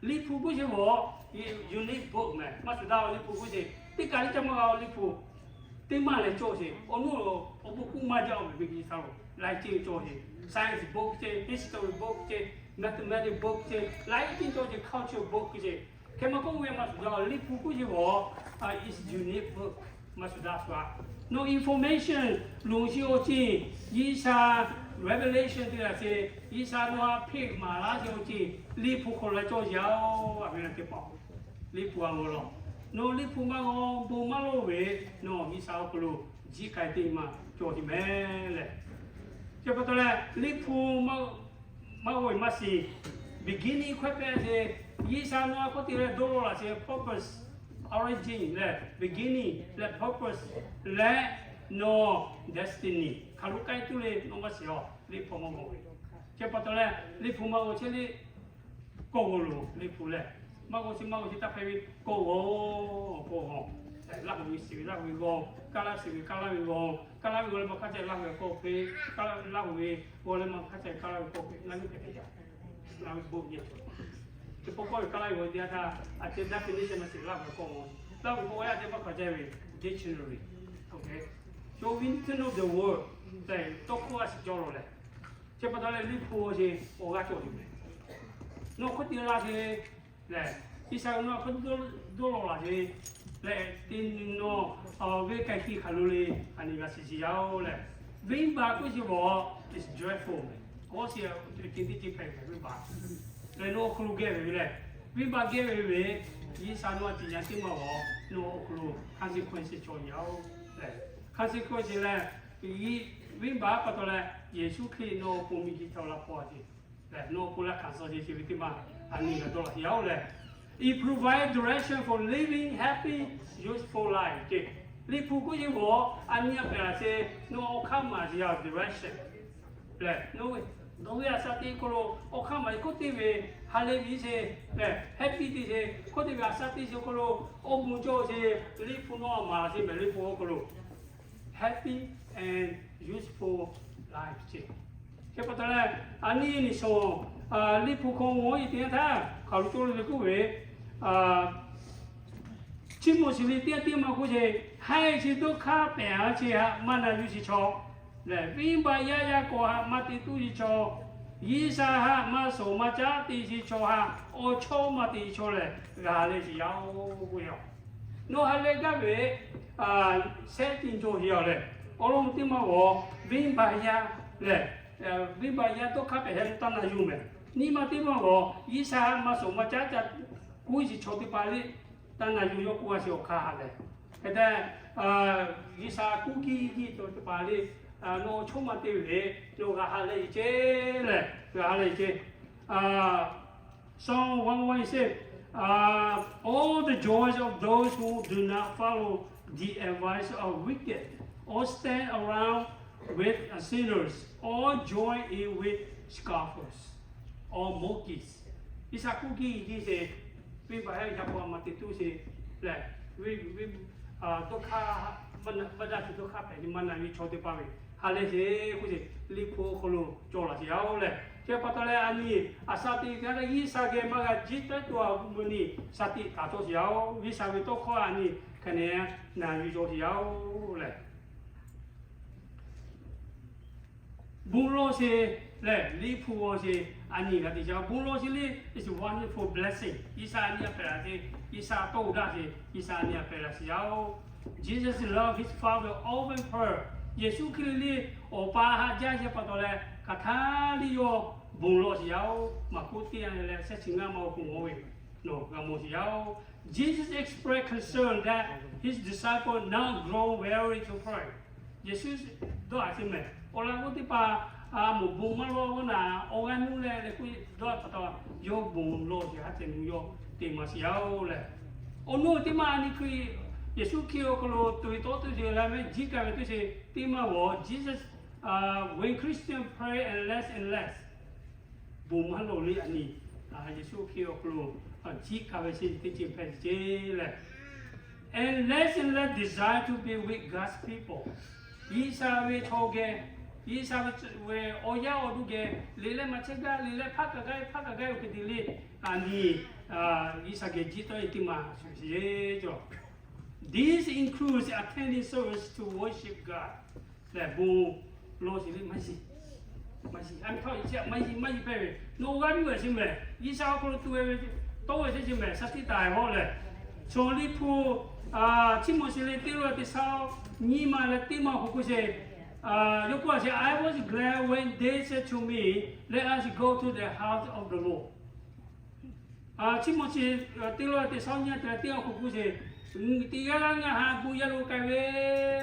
Liꞈ hpu k'oˆ sheˍ ve unique book meh, maˇ shuˍ daꞈ-o Liꞈ hpu k'oˆ sheˍ. Teˇ kaˬ liˇ caˇ maˇ g'a-o Liꞈ hpu. Teˇ maˇ leh cawˇ sheˍ. Awˬ nuˇ awˬ bon k'oˆ maˇ jaˇ-o ve, G'uiˬsha lo laiˉ ceuˬ cawˇ sheˍ. Science book ce, history book ce, mathematics book ce, laiˉ ceuˬ cawˇ sheˍ, culture book ce. Hk'e maˇ k'oˆ ve maˇ shuˍ daꞈ-o Liꞈ hpu k'oˆ sheˍ ve, is unique book, maˇ shuˍ daꞈ shuˍ-a. Nawˬ information loˍ sheˍ awˬ ceuˬ, G'uiˬsha revelation te laˬ sheˍ, G'uiˬsha nawˬ a hpeꞈ maˍ laˇ sheˍ awˬ ceuˬ Liꞈ hpu hk'aw lo cawˇ yaˇ-oˬ, a ve teˇ hpaˍ. Liꞈ hpu a g'aw law. Nawˬ Liꞈ hpu maˇ g'aw bon maˇ lawˇ ve, nawˬ G'uiˬsha awˬ hk'aw lo jiˇ k'ai teˇ maˬ cawˬ sheˍ meh leh. Chi pa taw leh Liꞈ hpu maˇ g'aw maˇ shiˍ, beginning hkawehˇ pehˇ sheˍ. G'uiˬsha nawˬ a hk'oˆ te leh dawˇ law laˬ sheˍ purpose, origin leh beginning leh purpose leh nawˬ destiny hk'aˬ lo k'ai tuˬ le nawˬ maˇ shiˍ-oˬ, Liꞈ hpu maˇ g'aw ve. Chi pa taw leh Liꞈ hpu maˇ g'aw chehˇ le. Kawˆ g'aw loˬ Liꞈ hpu lehˬ, maˇ g'aw chi maˇ g'aw chi taˇ hpehꞈ ve, kawˆ g'aw, kawˆ g'aw. Laˇ huˍ ve shiˍ ve Laˇ huˍ ve g'aw, kaˇ laˇ shiˍ ve kaˇ laˇ ve g'aw, kaˇ laˇ ve g'aw leh maˇ hk'aˇ ca Laˇ huˍ ve kawˆ hpehꞈ, kaˇ laˇ, Laˇ huˍ ve g'aw leh maˇ hk'aˇ ca kaˇ laˇ ve kawˆ hpehꞈ, laˇ huˍ hpehꞈ ve yaˇ. Laˇ huˍ bon nyi, chi pa kawˆ ve kaˇ laˇ ve g'aw te yaˇ htaˇ, a ceh definition maˇ shiˍ Laˇ huˍ ve kawˆ g'aw. Laˇ huˍ ve kawˆ g'aw yaˇ ceh maˇ hk'aˇ ca ve dictionary. So we need to know the word. Tawˇ hkawˇ a shiˍ cawˇ law leh, chi pa taw leh Liꞈ hpu awˬ ceuˬ awˬ g'aˇ cawˬ ve meh. Nawˬ hk'oˆ te laˇ sheˍ lehˬ, G'uiˬsha nawˬ hk'oˆ dawˇ law laˬ sheˍ lehˬ, te nawˬ ve ka hkiˇ hk'aˬ lo le, a nyi g'a shiˍ shiˍ yaˇ-oˬ lehˬ. Venˇbaˆ k'oˆ sheˍ ve is joyful meh. Awˬ shiˍ teˇ ceuˬ hpehꞈ ve venˇbaˆ lehˬ, nawˬ awˬ hk'aw lo geh ve lehˬ, venˇbaˆ geh ve ve, G'uiˬsha nawˬ a ciˍ yaˇ teˇ maˬ g'aw, nawˬ awˬ hk'aw lo consequence cawˬ yaˇ-oˬ lehˬ, consequence lehˬ, venˇbaˆ pa taw leh Yeˍsuˆ Hkriꞈ nawˬ awˬ pon miˬguiˬ htaꞈ la hpaw ce lehˬ, nawˬ awˬ pon la hkanˍ suh ce ve teˇ maˬ a nyi g'a dawˇ law yaˇ-oˬ lehˬ. It provide direction for living happy, useful life ce. Liꞈ hpu k'oˆ yeˇ ve, a nyi a pehˬ laˬ ce, nawˬ awˬ hk'aˇ maˬ ce yaˇ direction lehˬ, nawˬ ve a shaꞈ teꞈ hk'aw lo awˬ hk'aˇ maˬ hk'oˆ teˇ ve ha lehˬ ve ce lehˬ, happy teˇ ce, hk'oˆ teˇ ve a shaꞈ teꞈ ce hk'aw lo awˬ bon cawˬ ce, Liꞈ hpu nawˬ a maˍ laˬ ce mehˍ Liꞈ hpu awˬ hk'aw lo happy and useful life ce. Chi pa taw leh, a nyi nyi shawˍ, Liꞈ hpu hk'aw ngaˬ hui te yanˇ htaˇ hk'aˬ lo cawˬ le k'oˆ ve, Chiˇ mvuh shiˍ ve teˇ yanˇ teˇ maˬ k'oˆ ce, haiˬ shiˍ dawˇ hk'aˇ pehˬ a ce haꞈ maˇ na yuˬ shiˍ chaw lehˬ, venˇbaˆ yaˇ yaˇ k'awꞈ haꞈ maˇ te tuˬ shiˍ chaw, G'uiˬsha haꞈ maˇ shawˍ maˇ caˉ te shiˍ chaw haꞈ awˬ chawˇ maˇ te chaw lehˬ, g'a leh shiˍ yaˇ-oˬ k'oˆ ve yoˬ. Nawˬ ha leh gaˇ ve shehˆ tiꞈ cawˬ shiˍ yaˇ lehˬ, awˬ lawn teˇ maˬ g'aw venˇbaˆ yaˇ lehˬ, venˇbaˆ yaˇ dawˇ hk'aˇ pehˬ heh taˇ na yuˬ mehˍ. Nyi ma teˇ maˬ g'aw G'uiˬsha haꞈ maˇ shawˍ maˇ caˉ ca kuˇ shiˍ chaw teˇ hpaˍ le, taˇ na yuˬ yawˇ k'oˆ a shiˍ awˬ hk'aˇ ha lehˬ. Hk'e te, G'uiˬsha kuˇ kiˇ kiˇ chaw teˇ hpaˍ le, nawˬ chawˇ maˇ te ve, nawˬ g'a ha leh ce lehˬ, g'a ha leh ce. Psalm one one says, all the joys of those who do not follow the advice of wicked or stand around with sinners, all join in with scoffers or mockers. G'uiˬsha kuˇ kiˇ kiˇ ce, venˇbaˆ yaˇ yaˇ k'awꞈ maˇ te tuˬ ce lehˬ, ve, dawˇ hk'aˇ, maˇ daꞈ shiˍ dawˇ hk'aˇ pehˬ nyi maˇ na ve chaw teˇ hpaˍ ve ha leh ce k'oˆ ce, Liꞈ hpu awˬ hk'aw lo cawˬ laˬ ce yaˇ-oˬ lehˬ. Chi pa taw leh a nyi a shaꞈ teꞈ kaꞈ G'uiˬsha geh maˇ g'a jiˇ taˉ tuˬ a mvuhˇ nyi shaꞈ teꞈ taˍ cawˬ ce yaˇ-oˬ, G'uiˬsha ve tawˇ hkawˇ a nyi hk'e nehˬ na yuˬ cawˬ ce yaˇ-oˬ lehˬ. Bon lawˇ ce lehˬ, Liꞈ hpu g'aw ce, a nyi g'a te ce. Bon lawˇ ce le, it's a wonderful blessing. G'uiˬsha a nyi a pehˬ laˬ ce, G'uiˬsha tawˇ uiˍ daꞈ ce, G'uiˬsha a nyi a pehˬ laˬ ce yaˇ-oˬ. Jesus loved his Father, often prayed. Yeˍsuˆ Hkriꞈ le, Awˬ pa haꞈ jaˇ ce pa taw leh hk'aˬ htaˇ liˇ yawˇ bon lawˇ ce yaˇ-oˬ. Maˍkuˆ teˇ yanˇ leh shehˆ chi ngaˇ ma awˬ hk'aw g'aw ve Nawˬ g'a mawˬ sheˍ yaˇ-oˬ. Jesus expressed concern that his disciples now grow weary to pray. Yeˍsuˆ dawˇ a chi mehˍ, awˬ laꞈ g'awˇ teˇ hpaˍ moˍ bon maˇ lawˇ g'awˇ naˍ, awˬ g'aˇ nuˇ leh leh k'oˆ dawˇ pa taw, yawˇ bon lawˇ sheˍ haˉ ceh nu yawˇ te maˍ sheˍ yaˇ-oˬ leh, awˬ nuˇ teˇ maˇ a nyi hkui Yeˍsuˆ Hkriꞈ awˬ hk'aw lo tuꞈ ve tawˇ tuˇ sheˍ leh mehˆ jiˇ ka ve teˇ sheˍ teˇ maˇ g'awˬ, Jesus, when Christians pray and less and less, bon maˇ lawˇ le a nyi, Yeˍsuˆ Hkriꞈ awˬ hk'aw lo jiˇ ka ve sheˍ teˇ ceuˬ hpehꞈ ce leh, and less and less desire to be with God's people. G'uiˬsha ve chaw geh, G'uiˬsha ve awˬ yaˇ awˬ duˇ geh le leh maˇ chehˇ gaˇ, le leh hpaˇ kaꞈ gaˇ ve, hpaˇ kaꞈ gaˇ ve hk'e te le a nyi, G'uiˬsha geh jiˇ tawˇ ve teˇ maˇ shuˍ sheˍ cawˬ. This includes attending service to worship God. Lehˬ bon lawˇ sheˍ le maˇ yeˬ, maˇ yeˬ, a htaˇ maˇ yeˬ maˇ yeˬ hpehꞈ ve, nawˬ g'aˇ nuˇ ve sheˍ mehˍ, G'uiˬsha awˬ hk'aw lo tuꞈ ve, tawˇ ve sheˍ mehˍ, shaˍ tiꞈ taˍ ve hawˉ lehˬ, Chaw liˇ hpu, Tiˆmoˍseˍ leh teˇ lo teˇ shaˉ nyiˇ ma leh teˇ ma awˬ hk'aw k'oˆ sheˍ, yawˇ k'oˆ a sheˍ, I was glad when they said to me, let us go to the house of the Lord. Tiˆmoˍseˍ teˇ lo teˇ shaˉ nyiˇ te teˇ awˬ hk'aw k'oˆ sheˍ, teˇ g'aˇ g'aˇ ngaˬ ha bon yaˇ lo k'ai ve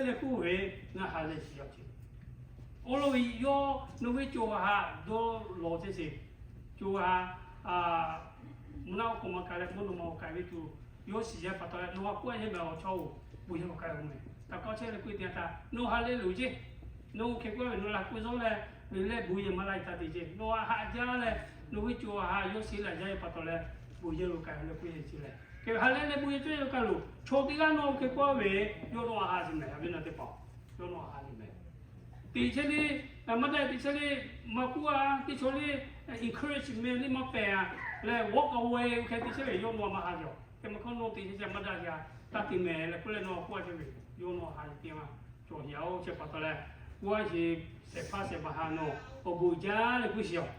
leh k'oˆ ve, ngaˬ ha leh shiˍ yaˇ ce. Awˬ lawn ve yawˇ nawˬ ve co ha dawˇ lawˬ chehˇ sheˍ, co ha mvuhˇ naˆ awˬ hk'aw ma k'ai leh mvuhˇ naw ma awˬ k'ai ve tuˬ, yawˇ shiˍ yaˇ pa taw leh nawˬ ha k'oˆ a sheˍ mehˍ awˬ chawˇ-oˬ, bon yaˇ lo k'ai-oˬ mehˍ. Taꞈ kawˆ chehˇ leh k'oˆ ve teˇ yanˇ htaˇ, nawˬ ha leh loˬ ce. Nawˬ hui hk'e k'oˆ ve nawˬ la k'oˆ zawˇ leh, le leh bon yaˇ maˇ la-e taˇ te ce. Nawˬ ha haꞈ jaˇ leh, nawˬ ve co ha yawˇ shiˍ laˬ jaˇ ve pa taw leh, bon yaˇ lo k'ai leh k'oˆ ve ce leh, hk'e ha leh leh bon yaˇ cawˇ yaˇ lo k'ai loˬ. Chaw teˇ g'aˇ nawˬ hui hk'e k'oˆ ve, yawˇ nawˬ ha sheˍ mehˍ, a ve na teˇ hpaˍ, yawˇ nawˬ ha sheˍ mehˍ. Teꞈ chehˇ le, maˇ daꞈ teꞈ chehˇ le, maˇ k'oˆ a, teˇ chaw le, encourage mehˍ le maˇ pehˍ a, leh walk away hk'e teꞈ chehˇ ve yawˇ nawˬ maˇ ha yaˬ. Hk'e maˇ hk'aˇ nawˬ teꞈ chehˇ chehˇ maˇ daꞈ yaˇ, taˇ te mehˍ leh k'oˆ leh nawˬ k'oˆ a chehˇ ve, yawˇ nawˬ ha sheˍ teˇ maˇ cawˬ yaˇ-oˬ. Chi pa taw leh, k'oˆ a sheˍ, shehˍ hpaˇ shehˍ ma ha nawˬ awˬ bon jaˇ leh k'oˆ sheˍ yaˇ.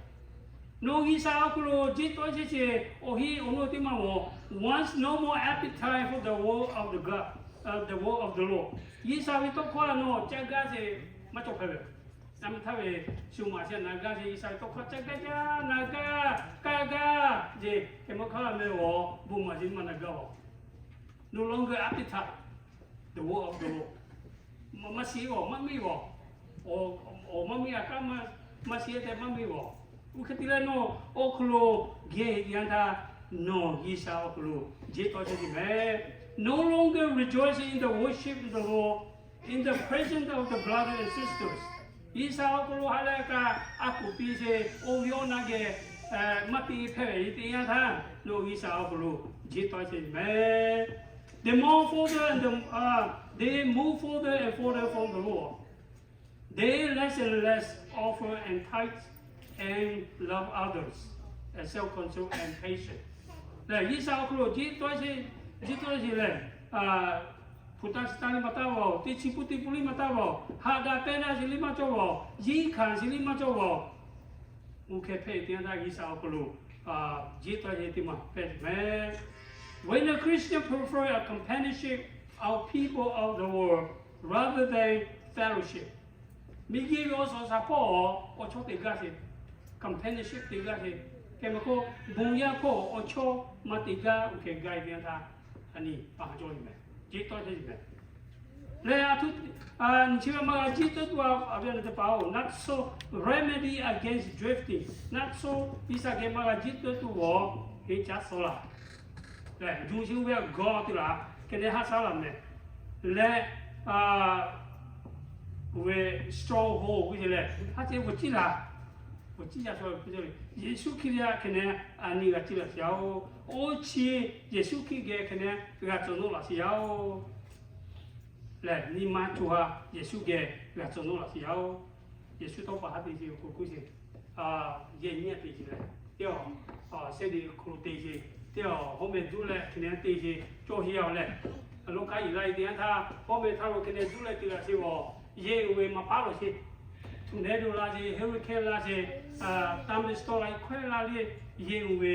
Nawˬ G'uiˬsha awˬ hk'aw lo jiˇ tawˇ chehˇ sheˍ, awˬ hinˉ awˬ nu teˇ maˇ mawˬ, once no more appetite for the word of the God, the word of the Lord. G'uiˬsha ve tawˇ hkawˇ nawˬ caˇ gaˇ sheˍ maˇ cawˬ hpehꞈ ve. Naˇ maˇ htaˇ ve shu maˍ sheˍ na gaˇ sheˍ, G'uiˬsha ve tawˇ hkawˇ caˇ gaˇ caˇ na gaˇ, kaˇ gaˇ, jeˬ hk'e maˇ hk'aˇ meh awˬ bon maˍ sheˍ maˇ na gaˇ-oˬ. No longer appetite the word of the Lord. Maˇ shiˍ-oˬ, maˇ miˇ-oˬ, awˬ maˇ miˇ a kaˉ maˇ shiˍ-e tehꞈ maˇ miˇ-oˬ. Oˇ hk'e te leh nawˬ awˬ hk'aw lo geh yanˇ htaˇ, nawˬ G'uiˬsha awˬ hk'aw lo jiˇ tawˇ chehˇ sheˍ mehˍ. No longer rejoicing in the worship of the Lord in the presence of the brothers and sisters. G'uiˬsha awˬ hk'aw lo ha leh kaꞈ a kuˬ piˇ sheˍ, oˇ ve awˬ na geh maˇ te hpehꞈ ve teˇ yanˇ htaˇ, nawˬ G'uiˬsha awˬ hk'aw lo jiˇ tawˇ chehˇ sheˍ mehˍ. The more further and the, they move further and further from the Lord. They less and less offer and tithe and love others and self-control and patience. Lehˬ G'uiˬsha awˬ hk'aw lo jiˇ tawˇ sheˍ, jiˇ tawˇ sheˍ lehˬ, hpu taˇ chi taˇ liˇ maˇ taˇ vaˬ-oˬ, teˇ chi pun teˇ pun liˇ maˇ taˇ vaˬ-oˬ, haꞈ daꞈ pehˇ naˇ sheˍ liˇ maˇ cawˇ vaˬ-oˬ, yiˇ hkanˍ sheˍ liˇ maˇ cawˇ vaˬ-oˬ. Oˇ hk'e hpehꞈ teˇ yanˇ htaˇ G'uiˬsha awˬ hk'aw lo jiˇ tawˇ sheˍ teˇ maˬ hpehꞈ mehˍ. When a Christian prefer a companionship of people of the world rather than fellowship, miˬguiˬ ve awˬ suhˍ shaˍ hpawˇ awˬ chawˇ te gaˇ sheˍ, companionship te gaˇ sheˍ, hk'e meh k'o, bon yaˇ hpawˇ awˬ chawˇ maˇ te gaˇ, oˇ hk'e gaˇ ve teˇ yanˇ htaˇ, a nyi pa ha cawˇ ve mehˍ, jiˇ tawˇ chehˇ ve mehˍ. Lehˬ a htoꞈ, nyi chi ve maˇ g'a jiˇ tawˇ tuˬ a ve a nyi teˇ hpaˍ-oˬ, naˆ tsuhˇ, remedy against drifting. Naˆ tsuhˇ G'uiˬsha geh maˇ g'a jiˇ tawˇ tuˬ awˬ, heˆ caˉ suh laˬ. Lehˬ, juˇ shuˍ ve gawˇ te laˬ, hk'e neh haˉ shaˉ laˬ mehˍ. Lehˬ, oˇ ve stronghold k'oˆ ce lehˬ, haˉ ceh veuꞈ ciˉ laˬ, veuꞈ ciˉ yaˇ sha ve k'oˆ ce lehˬ, Yeˍsuˆ Hkriꞈ yaˇ hk'e neh a nyi g'a ciˉ laˬ sheˍ yaˇ-oˬ. Oˇ chi Yeˍsuˆ Hkriꞈ geh hk'e neh g'a cawˬ nawˆ laˬ sheˍ yaˇ-oˬ. Lehˬ nyi ma co ha Yeˍsuˆ geh g'a cawˬ nawˆ laˬ sheˍ yaˇ-oˬ. Yeˍsuˆ tawˇ pa haˉ te ce k'o k'oˆ ce, yehˬ nyiˇ a te ce lehˬ, teˇ aˬ, sehˉ te hk'aw lo te ce, teˇ aˬ hawˉ meh duˉ leh hk'e neh te ce, cawˇ heˆ yaˇ-oˬ lehˬ. Awˬ lawn k'aˉ yiˍ la e teˇ yanˇ htaˇ hawˉ meh htaˇ lo hk'e neh duˉ leh te laˬ sheˍ-oˬ. Yehˬ uiˍ ve maˍ paˉ lawˬ sheˍ. Tornado la sheˍ, hurricane la sheˍ, thunderstorm la, earthquake la le, yehˬ uiˍ ve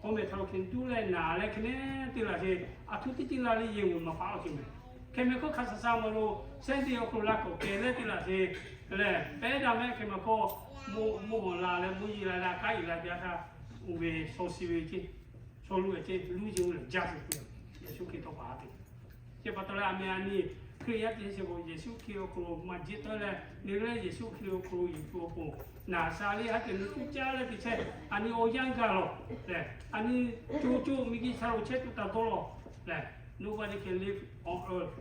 hawˉ meh htaˇ lo hk'e duˉ leh naˍ leh hk'e neh te laˬ sheˍ. A htoꞈ teˇ teˇ la le yehˬ uiˍ maˍ paˉ lawˬ sheˍ mehˍ. Hk'e meh k'oˆ hk'a shaˍ shaˍ maˍ lo, sehˉ te awˬ hk'aw lo la k'awꞈ kehˬ leh te laˬ sheˍ. Lehˬ pehˉ daꞈ mehˆ hk'e meh k'oˆ, mvuhˇ hawˬ la leh mvuhˇ yeˬ la leh a k'aˉ yiˍ la teˇ yanˇ htaˇ, uiˍ ve shaw shi ve ce. Chaw luˇ-e ceh luˇ yeˬ-oˬ lehˬ, jaˇ sheˍ k'oˆ ve, Yeˍsuˆ Hkriꞈ tawˇ paˍ a te. Chi pa taw leh a meh a nyi Hkriꞈ yaˇ teˇ sheˍ k'o, Yeˍsuˆ Hkriꞈ awˬ hk'aw lo maˇ jiˇ tawˆ leh, nyi leh Yeˍsuˆ Hkriꞈ awˬ hk'aw lo yuˬ tuˬ awˬ pon, naˍ sa le haˉ kehˬ nu tuˇ caˇ leh te chehˇ, a nyi awˬ yanˇ gaˬ lawˬ lehˬ, a nyi co co miˬguiˬ hk'aw lo chehˇ tuˬ taˍ dawˇ lawˬ lehˬ, nobody can live on earth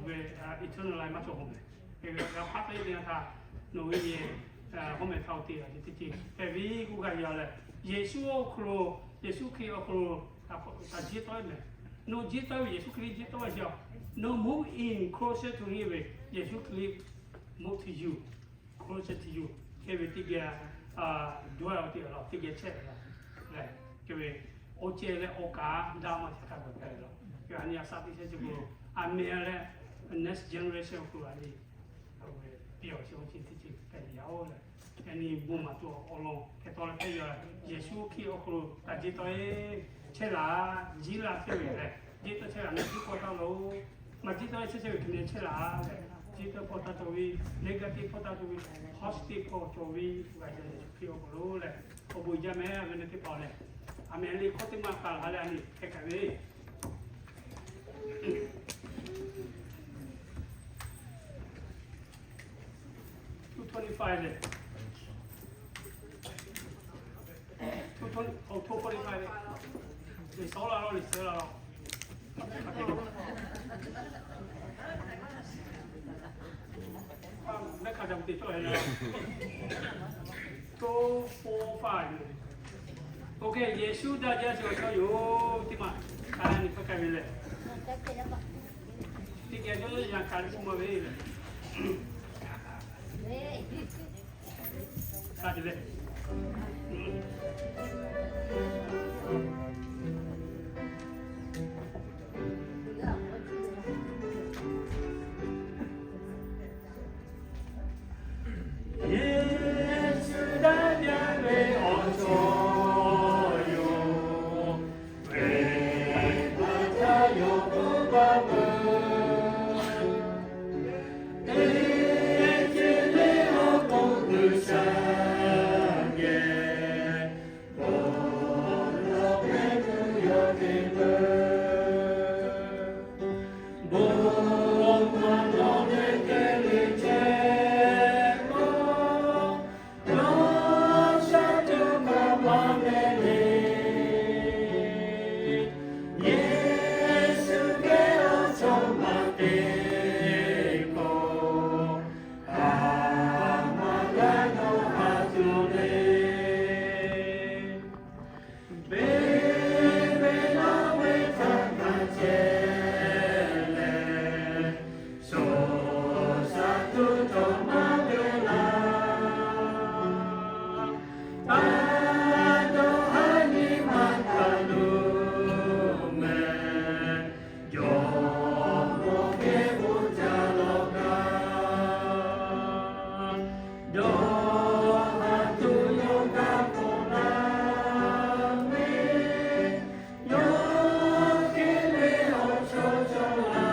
ve eternal life maˇ cawˬ k'oˆ meh. G'a hpaˇ k'ai ve htaꞈ nawˬ ve yehˬ hawˉ meh htaꞈ oˇ te a ce teˇ ceuˬ hpehꞈ ve k'oˆ gaˇ ve a lehˬ, Yeˍsuˆ awˬ hk'aw lo, Yeˍsuˆ Hkriꞈ awˬ hk'aw lo htaꞈ jiˇ tawˆ meh. Nawˬ jiˇ tawˆ ve Yeˍsuˆ Hkriꞈ jiˇ tawˆ ve ce. Nawˬ move in closer to Him ve, Yeˍsuˆ Hkriꞈ move to you, closer to you. Hk'e ve teˇ geh dawˇ-e awˬ te lawˬ, teˇ geh chehˇ ve lawˬ lehˬ, hk'e ve awˬ ceh leh awˬ kaˍ daꞈ maˇ ca hk'a gaˬ hpehꞈ ve lawˬ. Hk'e a nyi a shaꞈ teˇ shehˇ chi beuꞈ a meh leh next generation awˬ hk'aw lo a nyi piˇ awˬ chi awˬ ceuˬ teˇ ceuˬ hpehꞈ ve yaˇ-oˬ lehˬ, yaꞈ nyi bon maˍ tuˬ awˬ lawn hk'e tawˇ leh hpehꞈ ve yoˬ. Yeˍsuˆ Hkriꞈ awˬ hk'aw lo htaꞈ jiˇ tawˆ-e chehˇ laˬ, jiˇ laˇ chehˇ ve lehˬ, jiˇ tawˆ chehˇ laˬ, maˇ jiˇ tawˆ taˇ lo, maˇ jiˇ tawˆ-e chehˇ chehˇ ve hk'e nyi chehˇ laˇ lehˬ, jiˇ tawˆ pawˇ taˇ cawˬ ve, negative pawˇ taˇ cawˬ ve, positive pawˇ cawˬ ve, g'a jaˇ Yeˍsuˆ Hkriꞈ awˬ hk'aw lo lehˬ, awˬ bon jaˇ meh ve teˇ hpaˍ lehˬ, a meh le hkawˇ teˇ maˇ k'ai laˬ leh a nyi hk'e kaꞈ ve two twenty-five leh, two twenty, oh, two forty-five leh, liꞈ sawˉ la lawˬ, liꞈ sawˉ la lawˬ. Mehˆ hk'a jaˇ te cawˇ leh, two four five. OK, Yeˍsuˆ daꞈ jaˇ cawˬ cawˇ yoˬ teˇ maˬ, a nyi hk'a kaꞈ ve lehˬ, teˇ geh yawˇ yanˇ kaꞈ le k'oˆ maˇ ve lehˬ, a te leh Yeˍsuˆ daꞈ jaˇ ve awˬ cawˬ yoˬ. Venˇ baˆ htaˇ yawˇ k'oˆ baˇ peuˬ. Teˇ ceuˬ le awˬ pon G'uiˬsha geh bon lawˬ hpehꞈ tuˬ yawˇ te peuˬ. Bon maˍ lawˬ ve hk'e le chehˇ k'o, dawˇ sha tuˬ kaꞈ maˇ meh le. Yeˍsuˆ ve awˬ cawˬ maˇ te k'o, hk'aˬ ma g'a dawˇ haˍ tuˬ le. Beˇ beˇ lawˇ ve htaꞈ hk'a chehˇ leh, shaˍ shaˍ tuˬ cawˬ maˇ ve laˇ. Taˇ dawˇ haˉ nyi ma htaꞈ lo meh, jawˇmawˇ hk'e k'oˆ ca lawˬ kaꞈ, dawˇ haˍ tuˬ yawˇ kaꞈ k'awꞈ laˇ ve, yawˇ hk'e ve awˬ chawˇ cawˬ laˇ.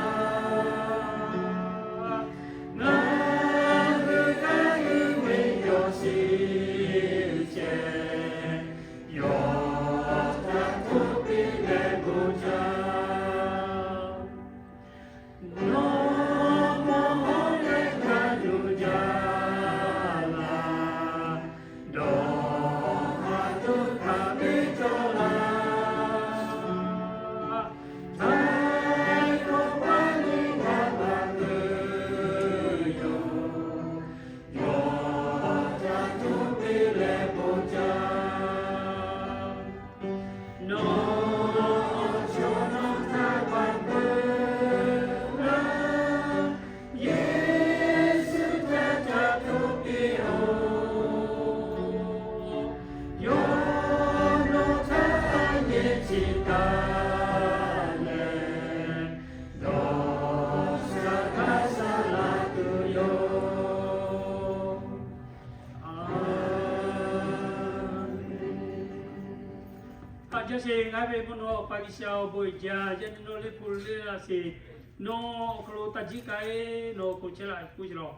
Ngaˬ hui hk'aˬ hui ve yawˇ shiˍ ceh, yawˇ htaꞈ hto piˇ leh bon jaˇ. Nawˬ mawˬ hawˉ leh hk'a yuˬ jaˇ laˇ. Dawˇ haˍ tuˬ hk'a biˇ cawˬ laˇ. Htaiˍ hkawˇ paˇ nyi g'a laˬ tuˬ yoˬ. Yawˇ htaꞈ hto piˇ leh bon jaˇ. Nawˬ awˬ chawˇ nawˬ htaꞈ baˬ peuˬ laˇ. Yeˍsuˆ htaꞈ ca hto piˇ-oˬ. Yawˇ nawˬ htaꞈ a yehˬ chi taˍ leh, dawˇ sha hkaˇ sha laˇ tuˬ yoˬ. A, a jaˇ sheˍ. Ngaˬ ve mvuhˇ naw Awˬ pa G'uiˬsha awˬ bon uiˍ jaˇ. Yaꞈ nyi nawˬ le hpu le laˇ sheˍ. Nawˬ awˬ hk'aw lo taˇ jiˇ k'ai, nawˬ awˬ hk'aw lo chehˇ laˇ k'oˆ ce lawˬ.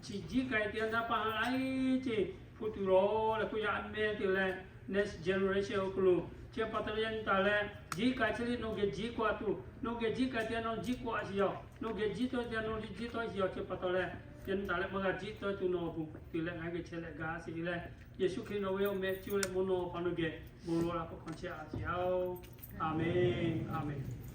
Chi jiˇ k'ai te a naˇ paˇ ha laiˉ ceuˬ hpu tuˬ lawˬ leh k'oˆ yaˇ a meh te leh, next generation awˬ hk'aw lo Chi pa taw leh yaꞈ nyi taˍ leh jiˇ k'ai chehˇ le, nawˬ geh jiˇ k'ai tuˬ, nawˬ geh jiˇ k'ai te nawˬ jiˇ k'ai sheˍ yaˬ, nawˬ geh jiˇ tawˆ te nawˬ jiˇ tawˆ sheˍ yaˬ. Chi pa taw leh yaꞈ nyi taˍ leh maˇ g'a jiˇ tawˆ tuˬ nawˬ bon te leh ngaˬ hui geh chehˇ leh gaˇ sheˍ leh, Yeˍsuˆ Hkriꞈ nawˬ ve awˬ meh cuˇ leh mvuhˇ naw ma pa nawˬ geh bon lawˬ la k'awꞈ hkanˍ chehˇ a sheˍ yaˇ-oˬ. Aˍmenˍ, aˍmenˍ.